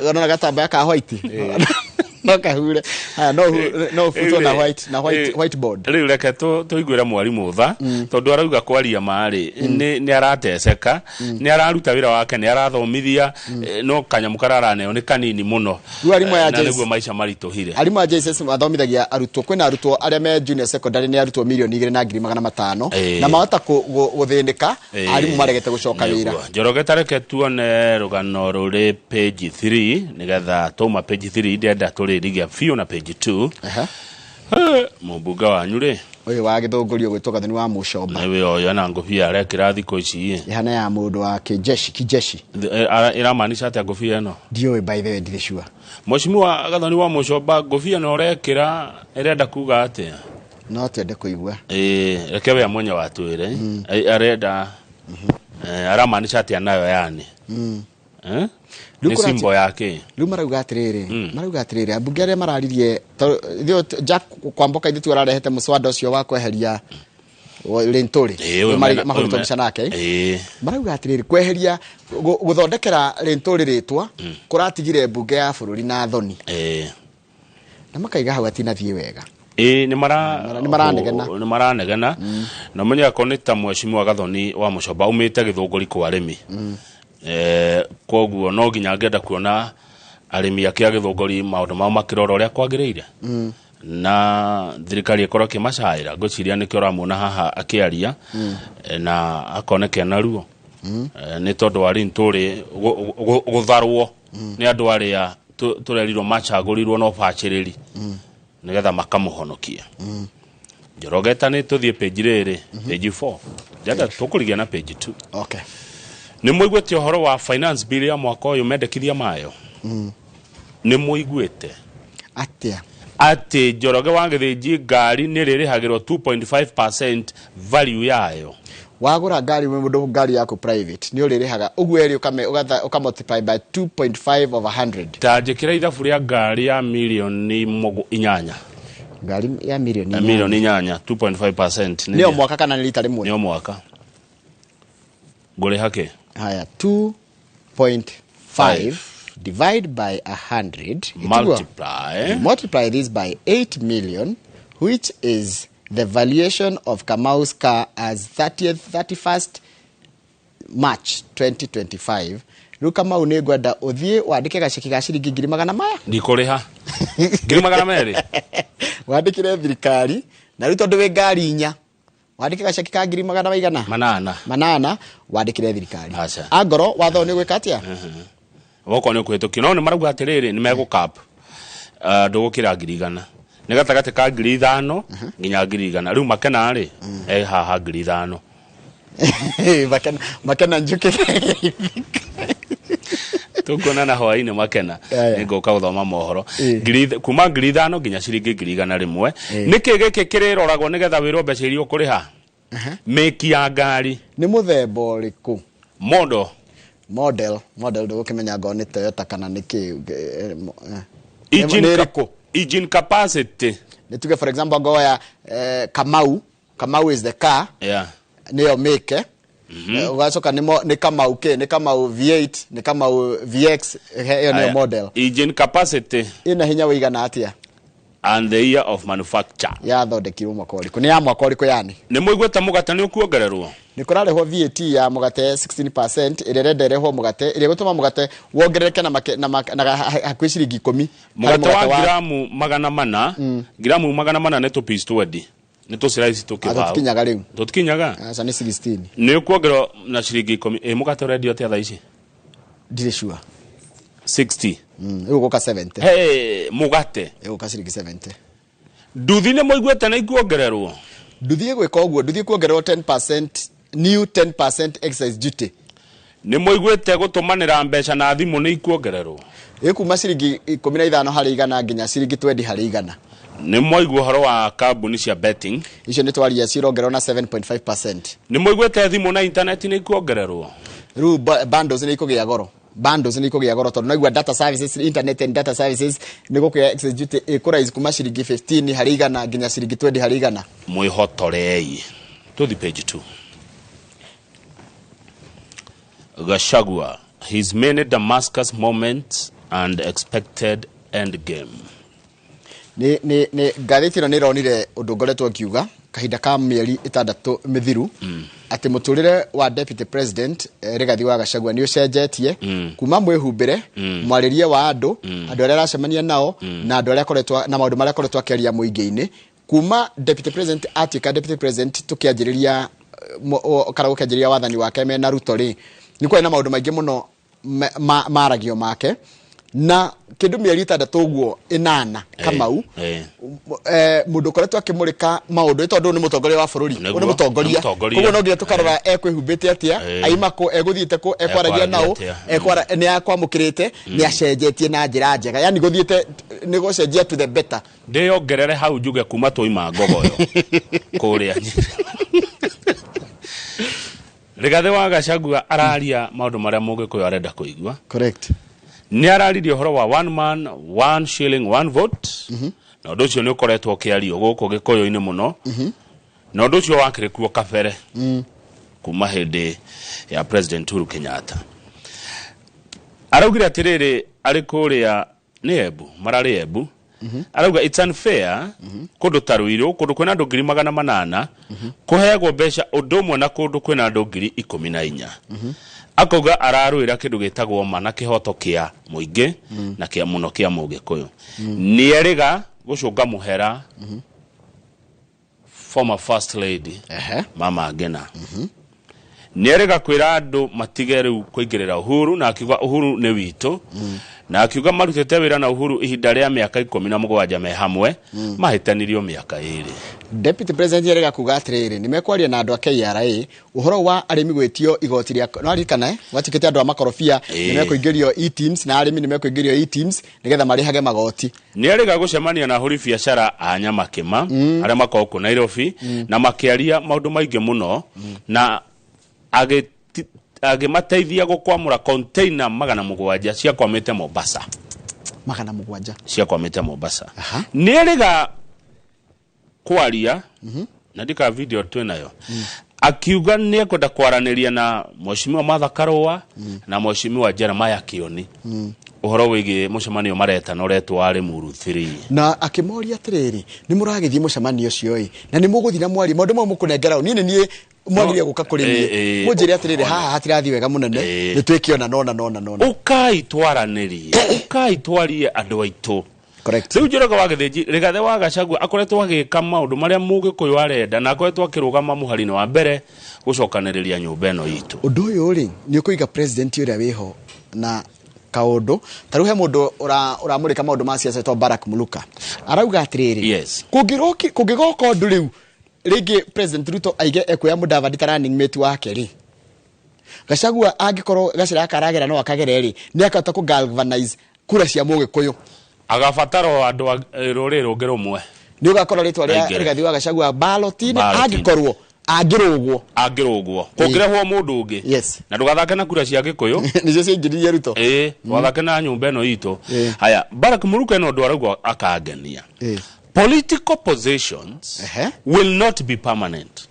Nona gatambaya ka white no kahure haya, no ũbutwo na white na white whiteboard. Rĩu reke tũiguĩre mwarimũ tha, tondũ arauga kwaria marĩ nĩ arateceka, nĩ araruta wĩra wake, nĩ arathomithia, no kanyamũ karĩa araneo nĩ kanini mũno. Rĩu arimũ aya Na nĩguo maica maritũhire. Arimũ a JSS mathomithagia arutwo, kwĩna arutwo arĩa me junior secondary nĩ arutwo 2,500,000, na mahota gũthĩnĩka arimũ maregete gũcoka wĩra. Nĩguo. Njoroge, tareke tuone rũgano rũrĩ page 3, nĩgetha tũma page 3 ndenda tũrĩrigia biũ na page 2. Mũmbunge wanyu rĩ? Ũyũ wa Gĩthũngũri ũgwĩtwo Gathoni wa Mũcomba. Nĩwe ũyũ na ngũbia arekĩra thikũ ici ĩ. Ĩhana ya mũndũ wa kijeshi kijeshi. Ĩramaanisha atĩa ngũbia ĩno? Ndiũĩ, by the way, ndirĩ sure. Mheshimiwa Gathoni wa Mũcomba, ngũbia ĩno ũrekĩra ĩrenda kuga atĩa? No twende kũigua. Ĩ, reke we mwenye watwĩre. Arenda aramaanisha atĩa nayo yani? Eh? Rĩu Nĩ symbol yake. Rĩu marauga atĩrĩrĩ, ambunge arĩa mararirie ithuĩ Jack Kwamboka, ithuĩ tu ararehete mũswada ũcio wa kweheria Linturi. Ĩ, ũyũ mahũrĩtwo mbica nake. Marauga atĩrĩrĩ, kweheria gũthondekera Linturi rĩtwa kũratigire mbunge ya bũrũri na thoni, na makaiga hau atinathiĩ wega. Ĩ, nĩ mara Nĩ maranegena. Nĩ maranegena na ũmenye akorwo nĩ ta Mheshimiwa Gathoni wa Mũcomba aumĩte Gĩthũngũri kwa arĩmi. Koguo no nginya angĩenda kuona arĩmi ake a Gĩthũngũri maũndũ mao makĩrora ũrĩa kwagĩrĩire, na thirikari ĩkorwo ĩkĩmacaĩra. Ngwĩciria nĩkĩo ũramuona haha akĩaria, na akoneka ena ruo. Nĩ tondũ wa Linturi gũtharwo nĩ andũ arĩa tũrerirwo macagũrirwo na ũbacĩrĩri nĩgetha makamũhonokia. Njorogeta, nĩ tũthiĩ page rĩrĩ, page 4, ndĩrenda tũkũrigia na page 2. Okay. Nĩ mũiguĩte ũhoro wa finance bill ya mwaka ũyũ, mendekithia mayo? Nĩ mũiguĩte? Atĩa? Atĩ Njoroge wa Gĩthĩnji, ngari nĩ rĩrĩhagĩrwo 2.5% value yayo. Wagũra ngari wĩ mũndũ, ngari yaku private, nĩ ũrĩrĩhaga ũguo ĩrĩ ũka multiply by 2.5 over 100. Ta njĩkĩra ithabu rĩa ngari ya milioni 8. Ngari ya milioni Ya milioni 8, 2.5%. Nĩ o mwaka kana nĩ rita rĩmwe? Nĩ o mwaka. Ngũrĩha kĩ? Haya, 2.5 divide by 100. Multiply. Multiply this by 8 million, which is the valuation of Kamau's car as 30th 31st March 2025. Rĩu Kamau, nĩ ngwenda ũthiĩ wandĩke gaceki ga ciringi ngiri magana maya. Ndikũrĩha 200,000. Wandĩkĩre thirikari, na rĩu tondũ wĩ ngari inya, wandĩke gaceki ka ngiri magana maigana? 8. 8, wandĩkĩre thirikari. Aca. Angoro watho nĩ ũgwĩka atĩa? Wokorwo nĩ ũkũhĩtũkio, no nĩ marauga atĩrĩrĩ, nĩ megũkap ndũgũkĩra 100,000, nĩ gatagatĩ ka 5,000 nginya 100,000. Rĩu Makena rĩ, e haha 5,000. Makena, Makena Njuki. Tukuonana hwaĩ-inĩ makena. Aya. Nĩngũka gũthoma mohoro. Ĩ. Kuma 5,000 nginya ciringi 100,000. Nĩkĩ gĩkĩ kĩrĩroragwo nĩgetha wĩrwo mbeca iria ũkũrĩha? Mĩki ya ngari. Nĩ mũthemba ũrĩkũ? Mondo. Model, model ndũgũkĩmenya ngoo nĩ Toyota kana nĩ kĩ. Engine Nĩ ĩrĩkũ? Engine capacity. Nĩ tuge for example ngoya Kamau, Kamau is the car. Nĩyo make. Ũgacoka nĩ Kamau kĩ, nĩ Kamau V8, nĩ Kamau VX, ĩyo nĩyo Aya. model. Engine capacity. Ĩna hinya wĩigana atĩa? And the year of manufacture. Yathondekirwo mwaka ũrĩkũ? Nĩ ya mwaka ũrĩkũ yani? Nĩ mũiguĩte mũgate nĩ ũkuongererwo? Nĩ kũrarĩhwo VAT ya mũgate 16% ĩrĩa ĩrenda ĩrĩhwo mũgate ĩrĩa ĩgũtũma mũgate wongerereke na hakuhĩ ciringi 10. Mũgate wa ngiramu 400, ngiramu 400 nĩ tũ piece 20. Nĩ tũ slice tũkĩbaũ. Tũtikinyaga rĩu. Tũtikinyaga? Aca nĩ 16. Nĩ ũkuongererwo na ciringi 10. Ĩ mũgate ũrendio atĩa thaa ici? Ndirĩ sure. 60. Rĩu ũgũka 70. Hey, mũgate. Ĩgũka ciringi 70. Nduthi nĩ mũiguĩte nĩ ikuongererwo? Nduthi ĩgwĩka ũguo, nduthi ĩkuongererwo 10%, new 10% excise duty. Nĩ mũiguĩte gũtũmanĩra mbeca na thimũ nĩ ikuongererwo? Ĩkuma ciringi 15 harĩ igana nginya ciringi 20 harĩ igana. Nĩ mwaigua ũhoro wa kambuni cia betting? Icio nĩ twaria cirongererwo na 7.5%. Nĩ mũiguĩte thimũ na internet nĩ ikuongererwo? Rĩu bundles nĩ ikũgĩa goro. Bundles nĩ ikũgĩa goro tondũ naigua data services, internet and data services nĩ gũkũgĩa excise duty ĩkũraise kuma ciringi 15 harĩ igana nginya ciringi 20 harĩ igana. Mwĩhotorei. Tũthi page 2. Gachagua, his many Damascus moments and expected end game. Nĩ ngathĩti ĩno nĩ ĩronire ũndũ ngoretwo ngiuga kahinda ka mĩeri 6 mĩthiru atĩ mũtũrĩre wa Deputy President Rigathi wa Gachagua nĩ ũcenjetie kuma mwĩhumbĩre, mwarĩrie wa andũ, andũ arĩa aracemania nao na andũ arĩa akoretwo na maũndũ marĩa akoretwo akĩaria mũingĩ-inĩ. Kuma Deputy President atuĩka Deputy President tũkĩanjĩrĩria kana gũkĩanjĩrĩria wathani wake mena Ruto rĩ, nĩ kwarĩ na maũndũ maingĩ mũno maragio make na kĩndũ mĩeri 6 ũguo 8 Kamau mũndũ ũkoretwo akĩmũrĩka maũndũ tondũ nĩ mũtongoria wa bũrũri, nĩ mũtongoria, koguo no nginya tũkarora ekwĩhumbĩte atĩa, aima kũ, egũthiĩte kũ, ekwaragia nao, nĩ akwamũkĩrĩte, nĩ acenjetie na njĩra njega, yani gũthiĩte nĩ gũcenjia to the better. Ndĩyongerere hau njuge kuma twaima ngogoyo kũrĩa Rigathi wa Gachagua araria maũndũ marĩa mũgĩkũyũ arenda kũigua. Correct. Nĩ araririe ũhoro wa one man one shilling one vote. Na ũndũ ũcio nĩ ũkoretwo ũkĩario gũkũ gĩkũyũ-inĩ mũno. Na ũndũ ũcio wakĩrĩ kuo kabere kuma hĩndĩ ya President Uhuru Kenyatta. Araugire atĩrĩrĩ arĩ kũrĩa nĩ Embu, mararĩ Embu. Arauga it's unfair kũndũ ta Ruiru, kũndũ kwĩna andũ 800,000 kũheagwo mbeca ũndũ ũmwe na kũndũ kwĩna andũ 14,000. Akauga ararũĩra kĩndũ gĩtagwo ma na kĩhoto kĩa mũingĩ na kĩa mũno kĩa mũgĩkũyũ. Nĩ erĩga gũcũnga mũhera former first lady Mama Ngina. Nĩ erĩga kwĩra andũ matige rĩu kũingĩrĩra Uhuru, na akiuga Uhuru nĩ witũ, na akiuga marutĩte wĩra na Uhuru ihinda rĩa mĩaka 17 me hamwe, mahĩtanirio mĩaka 2. Deputy President erĩga kuga atĩrĩrĩ nĩ mekwaria na andũ a KRA ũhoro wa arĩmi gwĩtio igoti rĩa no aririkana gwatuĩkĩte andũ a makorobia nĩ mekũingĩrio e-teams na arĩmi nĩ mekũingĩrio e-teams nĩgetha marĩhage magoti. Nĩ erĩga gũcemania na ahũri biacara a Nyamakĩma arĩa makoragwo kũ Nairobi na makĩaria maũndũ maingĩ mũno na agĩmateithia gũkwamũra container 700 ciakwamĩte Mombasa. 700 ciakwamĩte Mombasa. Nĩ erĩga kwaria na ndika video twĩnayo akiuga nĩ ekwenda kwaranĩria na Mheshimiwa Martha Karua na Mheshimiwa Jeremiah Kioni ũhoro wĩgiĩ mũcemanio maretana ũretwo wa Limuru 3. Na akĩmoria atĩrĩrĩ nĩ mũragĩthiĩ mũcemanio ũcio ĩ na nĩ mũgũthiĩ na mwarie maũndũ mau mũkũnengera niĩ nĩ niĩ mwagĩrĩire gũka kũrĩ niĩ mũnjĩre atĩrĩrĩ haha hatirathiĩ wega mũnene nĩ twĩkĩona nona nona nona. Ũkai twaranĩrie, ũkai twarie andũ aitũ. Rĩu Njoroge wa Gĩthĩnji Rigathi wa Gachagua akoretwo agĩka maũndũ marĩa mũgĩkũyũ arenda na akoretwo akĩrũgama mũhari-inĩ wa mbere gũcokanĩrĩria nyũmba ĩno itũ. Ũndũ ũyũ rĩ nĩ ũkũiga president ũrĩa wĩho na kaũndũ ta rĩu he mũndũ ũramũrĩka maũndũ ma siasa etwo Barack Muluka arauga atĩrĩrĩ kũngĩgoka ũndũ rĩu rĩngĩ President Ruto aige ekuoya Mudavadi ta running mate wake rĩ Gachagua angĩkorwo gacĩra gaka aragera no akagere rĩ, nĩ akahota kũ galvanize kura cia Mũgĩkũyũ. Agabatara o andũ rũrĩrĩ rũngĩ rũmwe. Nĩ ũgakora rĩtwa rĩa Aingĩre. Rigathi wa Gachagua ballot-inĩ Ballot-inĩ. angĩkorwo angĩrũgwo. Angĩrũgwo kũngĩrehwo mũndũ ũngĩ. Yes. Na ndũgathake na kura cia Gĩkũyũ. Nĩcio ciaingĩririe Ruto. Ĩĩ, ndũgathake na nyũmba ĩno itũ. Haya, Barack Mũruka ĩno ũndũ arauga akangenia. Political positions will not be permanent.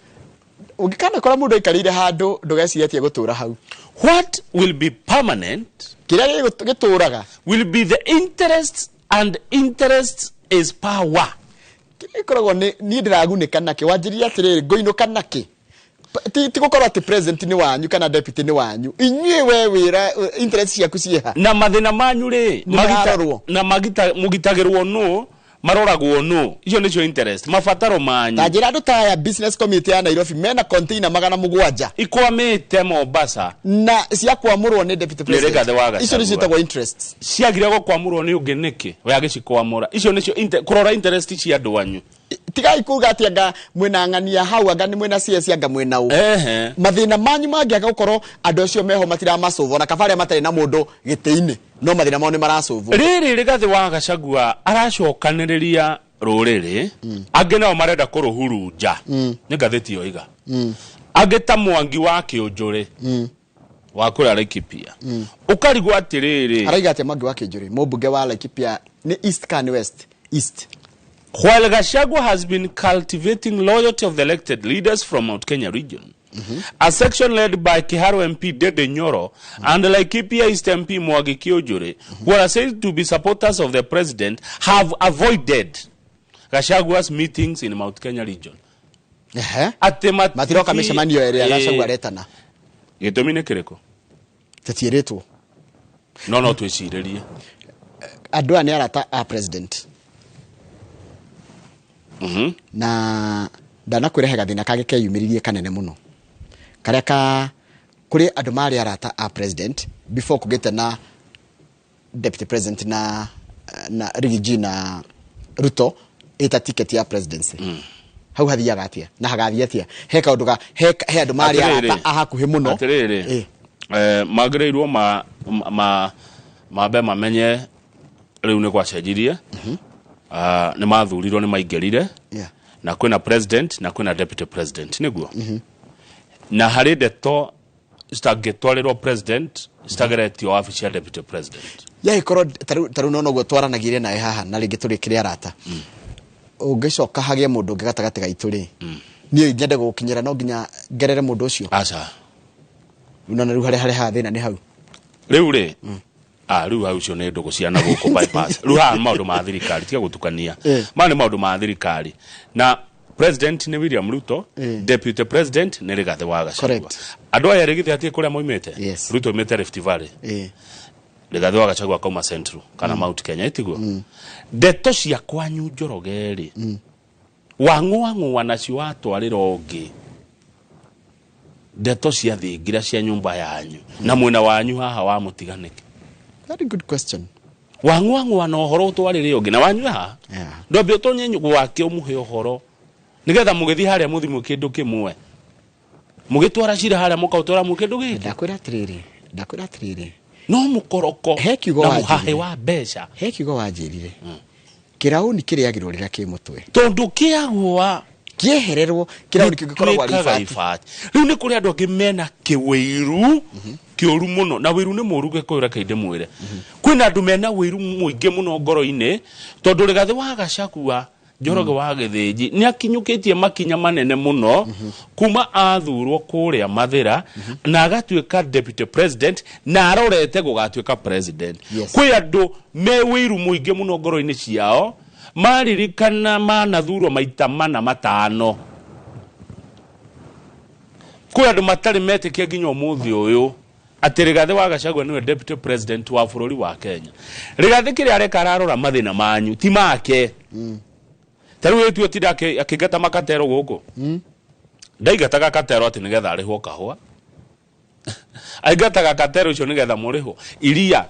Ũngĩkanakora mũndũ aikarĩire handũ ndũgecirie atĩ egũtũra hau. What will be permanent, kĩrĩa gĩtũraga, will be the interest, and interest is power. Kĩrĩa gĩkoragwo nĩ niĩ ndĩragunĩka nakĩ, wanjĩrire atĩrĩrĩ ngũinũka nakĩ. Ti gũkorwo atĩ president nĩ wanyu kana deputy nĩ wanyu, inyuĩ we wĩra interest ciaku ciĩha na mathĩna manyu rĩ Nĩ mararorwo. Na mũgitagĩrwo nũ, maroragwo nũ, icio nĩcio interest, mabataro manyu. Ta njĩra andũ ta aya business community ya Nairobi mena container 700 ikwamĩte Mombasa na cia kwamũrwo nĩ deputy Nĩ president. Rigathi wa Gachagua. Icio nĩcio ciĩtagwo interests. Ciagire gũkwamũrwo nĩ ũngĩ nĩkĩ we agĩcikwamũra? Icio nĩcio kũrora interest cia andũ anyu. Tigai kuga atĩ anga mwĩna ng'ania hau, anga nĩ mwĩna CS, anga mwĩna ũ. Mathĩna manyu mangĩaga gũkorwo andũ acio meho matiramacovo, na kaba arĩa matarĩ na mũndũ gĩtĩ-inĩ no mathĩna mao nĩ maracovwo. Rĩrĩ Rigathi wa Gachagua aracokanĩrĩria rũrĩrĩ, angĩ nao marenda kũrũhurunja. Nĩ ngathĩti yoiga. Angĩ ta Mwangi wa Kĩũnjũrĩ wa kũrĩa Laikipia, ũkarigwo atĩrĩrĩ, Araiga atĩa Mwangi wa Kĩũnjũrĩ, mũmbunge wa Laikipia nĩ East kana nĩ West? East. While Gachagua has been cultivating loyalty of the elected leaders from Mount Kenya region, a section led by Kiharu MP Dede Nyoro and Laikipia East MP Mwangi Kiunjuri, who are said to be supporters of the president, have avoided Gachagua's meetings in Mount Kenya region. Atĩ Matiroka mĩcemanio ĩrĩa Gachagua aretana. Gĩtũmi nĩ kĩrĩkũ? Tũtiĩrĩtwo. No twĩcirĩrie. Andũ aya nĩ arata a president. Na ndanakwĩra he gathĩna kangĩ keyumĩririe kanene mũno, karĩa ka kũrĩ andũ marĩ arata a president before kũgĩte na deputy president na Riggy na Ruto ĩta ticket ya presidency. Hau hathiaga atĩa na hagathiĩ atĩa? He kaũndũ ga he andũ marĩ arata a hakuhĩ mũno. Atĩrĩrĩ, magĩrĩirwo mambe mamenye rĩu nĩ gwacenjirie. Nĩ mathurirwo, nĩ maingĩrire. Na kwĩna president na kwĩna deputy president, nĩguo? Na harĩ ndeto citangĩtwarĩrwo president citageretio wabici ya deputy president. Yagĩkorwo ta rĩu no noguo twaranagirie nawe haha na rĩngĩ tũrĩ kĩrĩ arata, ũngĩcoka hagĩe mũndũ ũngĩ gatagatĩ gaitũ rĩ, niĩ nyende gũgũkinyĩra no nginya ngerere mũndũ ũcio? Aca. Nona rĩu harĩa harehaga thĩna nĩ hau. Rĩu rĩ, rĩu hau ũcio nĩ ndũgũ cia na gũkũ bypass. Rĩu haha nĩ maũndũ ma thirikari, tiga gũtukania. Maya nĩ maũndũ ma thirikari. Na president nĩ William Ruto, deputy president nĩ Rigathi wa Gachagua. Andũ aya rĩ, githĩ hatirĩ kũrĩa moimĩte? Ruto oimĩte Rift Valley. Rigathi wa Gachagua akauma Central kana Mount Kenya, ĩtiguo? Ndeto cia kwanyu Njoroge rĩ, wang'ũang'ũa nacio watwarĩra ũngĩ, ndeto cia thingira cia nyũmba yanyu na mwena wanyu haha wa mũtiga nĩkĩ? Very good question. Wang'ũang'ũa na ũhoro ũtwarĩre ũngĩ na wanyu haha, ndwambe ũtonye gwake ũmũhe ũhoro nĩgetha mũgĩthiĩ harĩa mũthimwe kĩndũ kĩmwe, mũgĩtwara cira harĩa mũkaũtwara mũ kĩndũ gĩkĩ. Ndakwĩra atĩrĩrĩ, no mũkoroko He kiugo na wanjĩrire. mũhahe wa mbeca. He kiugo wanjĩrire, kĩraũni kĩrĩagĩrwo rĩrĩa kĩ mũtwe, tondũ kĩagũa kĩehererwo kĩraũni kĩu gĩkoragwo arĩ Gĩtuĩkaga ibati. ibati. Rĩu nĩ kũrĩ andũ angĩ mena kĩwĩiru kĩũru mũno, na wĩiru nĩ mũũru Gĩkũyũ, reke ndĩmwĩre. Kwĩna andũ mena wĩiru mũingĩ mũno ngoro-inĩ, tondũ Rigathi wa Gachagua Njoroge wa Gĩthĩnji nĩ akinyũkĩtie makinya manene mũno kuma athurwo kũrĩa Mathĩra na agatuĩka deputy president na arorete gũgatuĩka president. Kwĩ andũ me wĩiru mũingĩ mũno ngoro-inĩ ciao, maririkana manathurwo maita mana matano. Kwĩ andũ matarĩ metĩkia nginya ũmũthĩ ũyũ atĩ Rigathi wa Gachagua nĩwe deputy president wa bũrũri wa Kenya. Rigathi kĩrĩa areka ararora mathĩna manyu ti make. Ta rĩu ĩtuo tinda akĩingata makatero gũkũ, ndaingataga katero atĩ nĩgetha arĩhwo kahũa, aingataga katero icio nĩgetha mũrĩhwo iria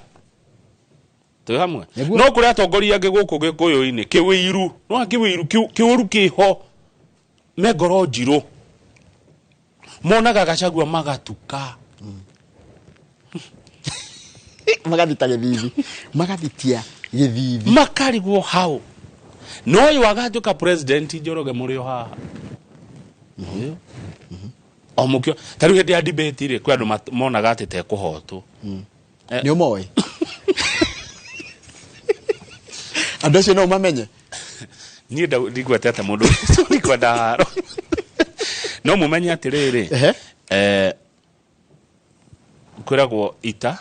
twĩ hamwe. No kũrĩ atongoria angĩ gũkũ Gĩkũyũ-inĩ kĩwĩiru, no kĩwĩiru kĩũru kĩho, me ngoro njirũ, monaga Gachagua magatuka. Magathita gĩthithi. Magathitia gĩthithi. Makarigwo hau. No ũyũ agatuĩka president Njoroge mũrĩ o haha. Ũyũ. O mũkio ta rĩu hĩndĩ ya debate rĩ kwĩ andũ monaga atĩ tekũhotwo. Nĩ ũmoĩ. Andũ acio no mamenye. Niĩ ndigwetete mũndũ ndikwenda haro. No mũmenye atĩrĩrĩ. Kwĩragwo ita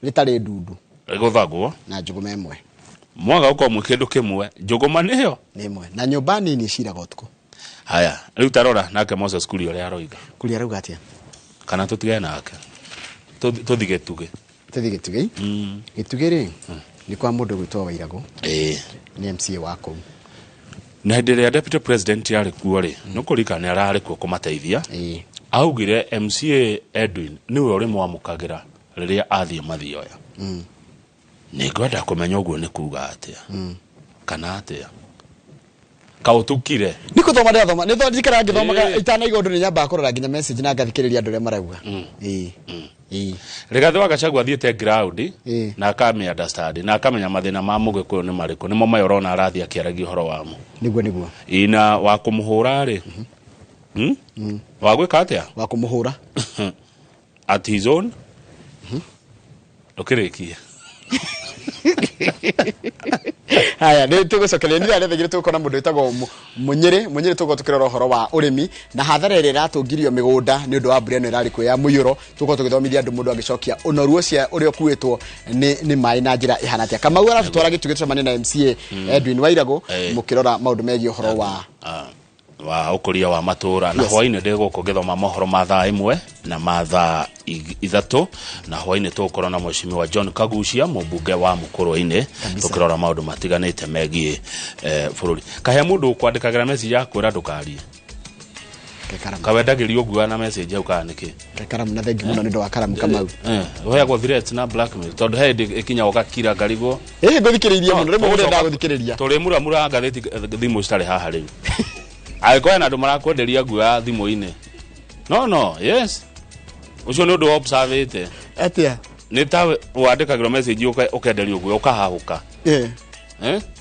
rĩtarĩ ndundu rĩgũthagwo na njũgũma ĩmwe. Mwaga gũkorwo mwĩ kĩndũ kĩmwe njũgũma nĩyo nĩ ĩmwe na nyũmba nini ĩciraga ũtukũ. Haya rĩu tarora nake Moses Kuria ũrĩa aroiga. Kuria arauga atĩa? Kana tũtigane nake tũthi Gĩtugĩ. Tũthi Gĩtugĩ. Gĩtugĩ rĩ nĩ kwa mũndũ gwĩtwo Wairagũ. Nĩ MCA wa kũu. Na hĩndĩ ĩrĩa deputy president yarĩ kuo rĩ nĩ kũririkana nĩ ararĩ kuo kũmateithia. Augire MCA Edwin nĩwe ũrĩmwamũkagĩra rĩrĩa athiĩ mathioya. Nĩngwenda kũmenya ũguo nĩ kuga atĩa. Kana atĩa. Kaũtukire. Nĩ gũthoma ndĩrathoma. Nĩ njikaraga ngĩthomaga itanaigua ũndũ nĩ nyambaga kũrora nginya message na ngathikĩrĩria andũ arĩa marauga. Rigathĩ wa Gachagua athiĩte ground na akamĩ understand na akamenya mathĩna ma Mũgĩkũyũ nĩ marĩkũ nĩmo maya ũrona arathiĩ akĩaragia ũhoro wamo. Nĩguo nĩguo. Ina wa kũmũhũra rĩ. Wa gwĩka atĩa? Wa kũmũhũra. At his own. Ndũkĩrĩkie. Haya nĩ tũgũcokeria nĩ rĩrĩa tũgũkona mũndũ wĩtagwo Mũnyĩrĩ Mũnyĩrĩ tũgũkorwo tũkĩrora ũhoro wa ũrĩmi na hathara ĩrĩa ĩratũngirio mĩgũnda nĩ ũndũ wa mbura ĩno ĩrarĩ kuo ya mũiyũro. Tũgũkorwo tũgĩthomithia andũ mũndũ angĩcokia ũnoru ũcio ũrĩa ũkuĩtwo nĩ maĩ na njĩra ĩhana atĩa. Kamau aratũtwara Gĩtugĩ tũcemanie na MCA Edwin Wairagũ mũkĩrora maũndũ megiĩ ũhoro wa ũkũria wa matũra. Na hwainĩ ndĩgũkũ ngĩthoma mohoro ma thaa 1 na ma thaa 3 na hwainĩ tũgũkorwo na mheshimiwa John Kagucia mũmbunge wa Mũkũrwe-inĩ tũkĩrora maũndũ matiganĩte megiĩ bũrũri. Kahe mũndũ ũkwandĩkagĩra message ya kwĩra ndũkarie. Kawendagĩrio ũguo na message hau kana nĩkĩ? Karamu na thengi mũno nĩ ũndũ wa karamu Kamau. Ũheagwo threats na blackmail tondũ he hĩndĩ ĩkinya ũgakira ngarigwo. Ngũthikĩrĩirie mũno rĩmwe mũndũ gũthikĩrĩria. Tũrĩmuramura ngathĩti thimũ citarĩ haha rĩu. Angĩkorwo hena andũ marakwenderia nguo ya thimũ-inĩ. No, yes. Ũcio nĩ ũndũ observĩte. Atĩa? Nĩ ta wandĩkagĩrwo message ũkenderio nguo ũkahahũka.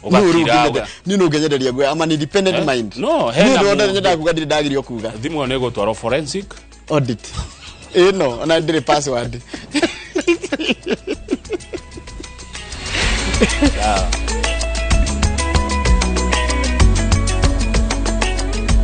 Ũgakira. Niĩ no ũngĩnyenderia nguo. I'm an independent mind. No, hena mũndũ. Niĩ nyendaga kuga ndirĩ ndagirio kuga. Thimũ ĩyo nĩ ĩgũtwarwo forensic audit. Ĩno, ona ndirĩ password.